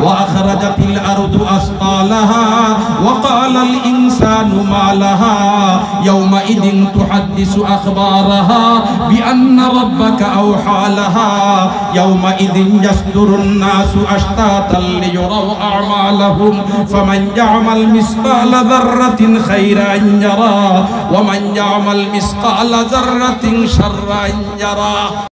وأخرجت الأرض أثقالها وقال الإنسان ما لها يومئذ تحدث أخبارها بأن ربك أوحى لها يومئذ يصدر الناس أشتاتا ليروا أعمالهم فمن يعمل مثقال ذرة خيرا يره ومن يعمل مثقال ذرة شرا يره.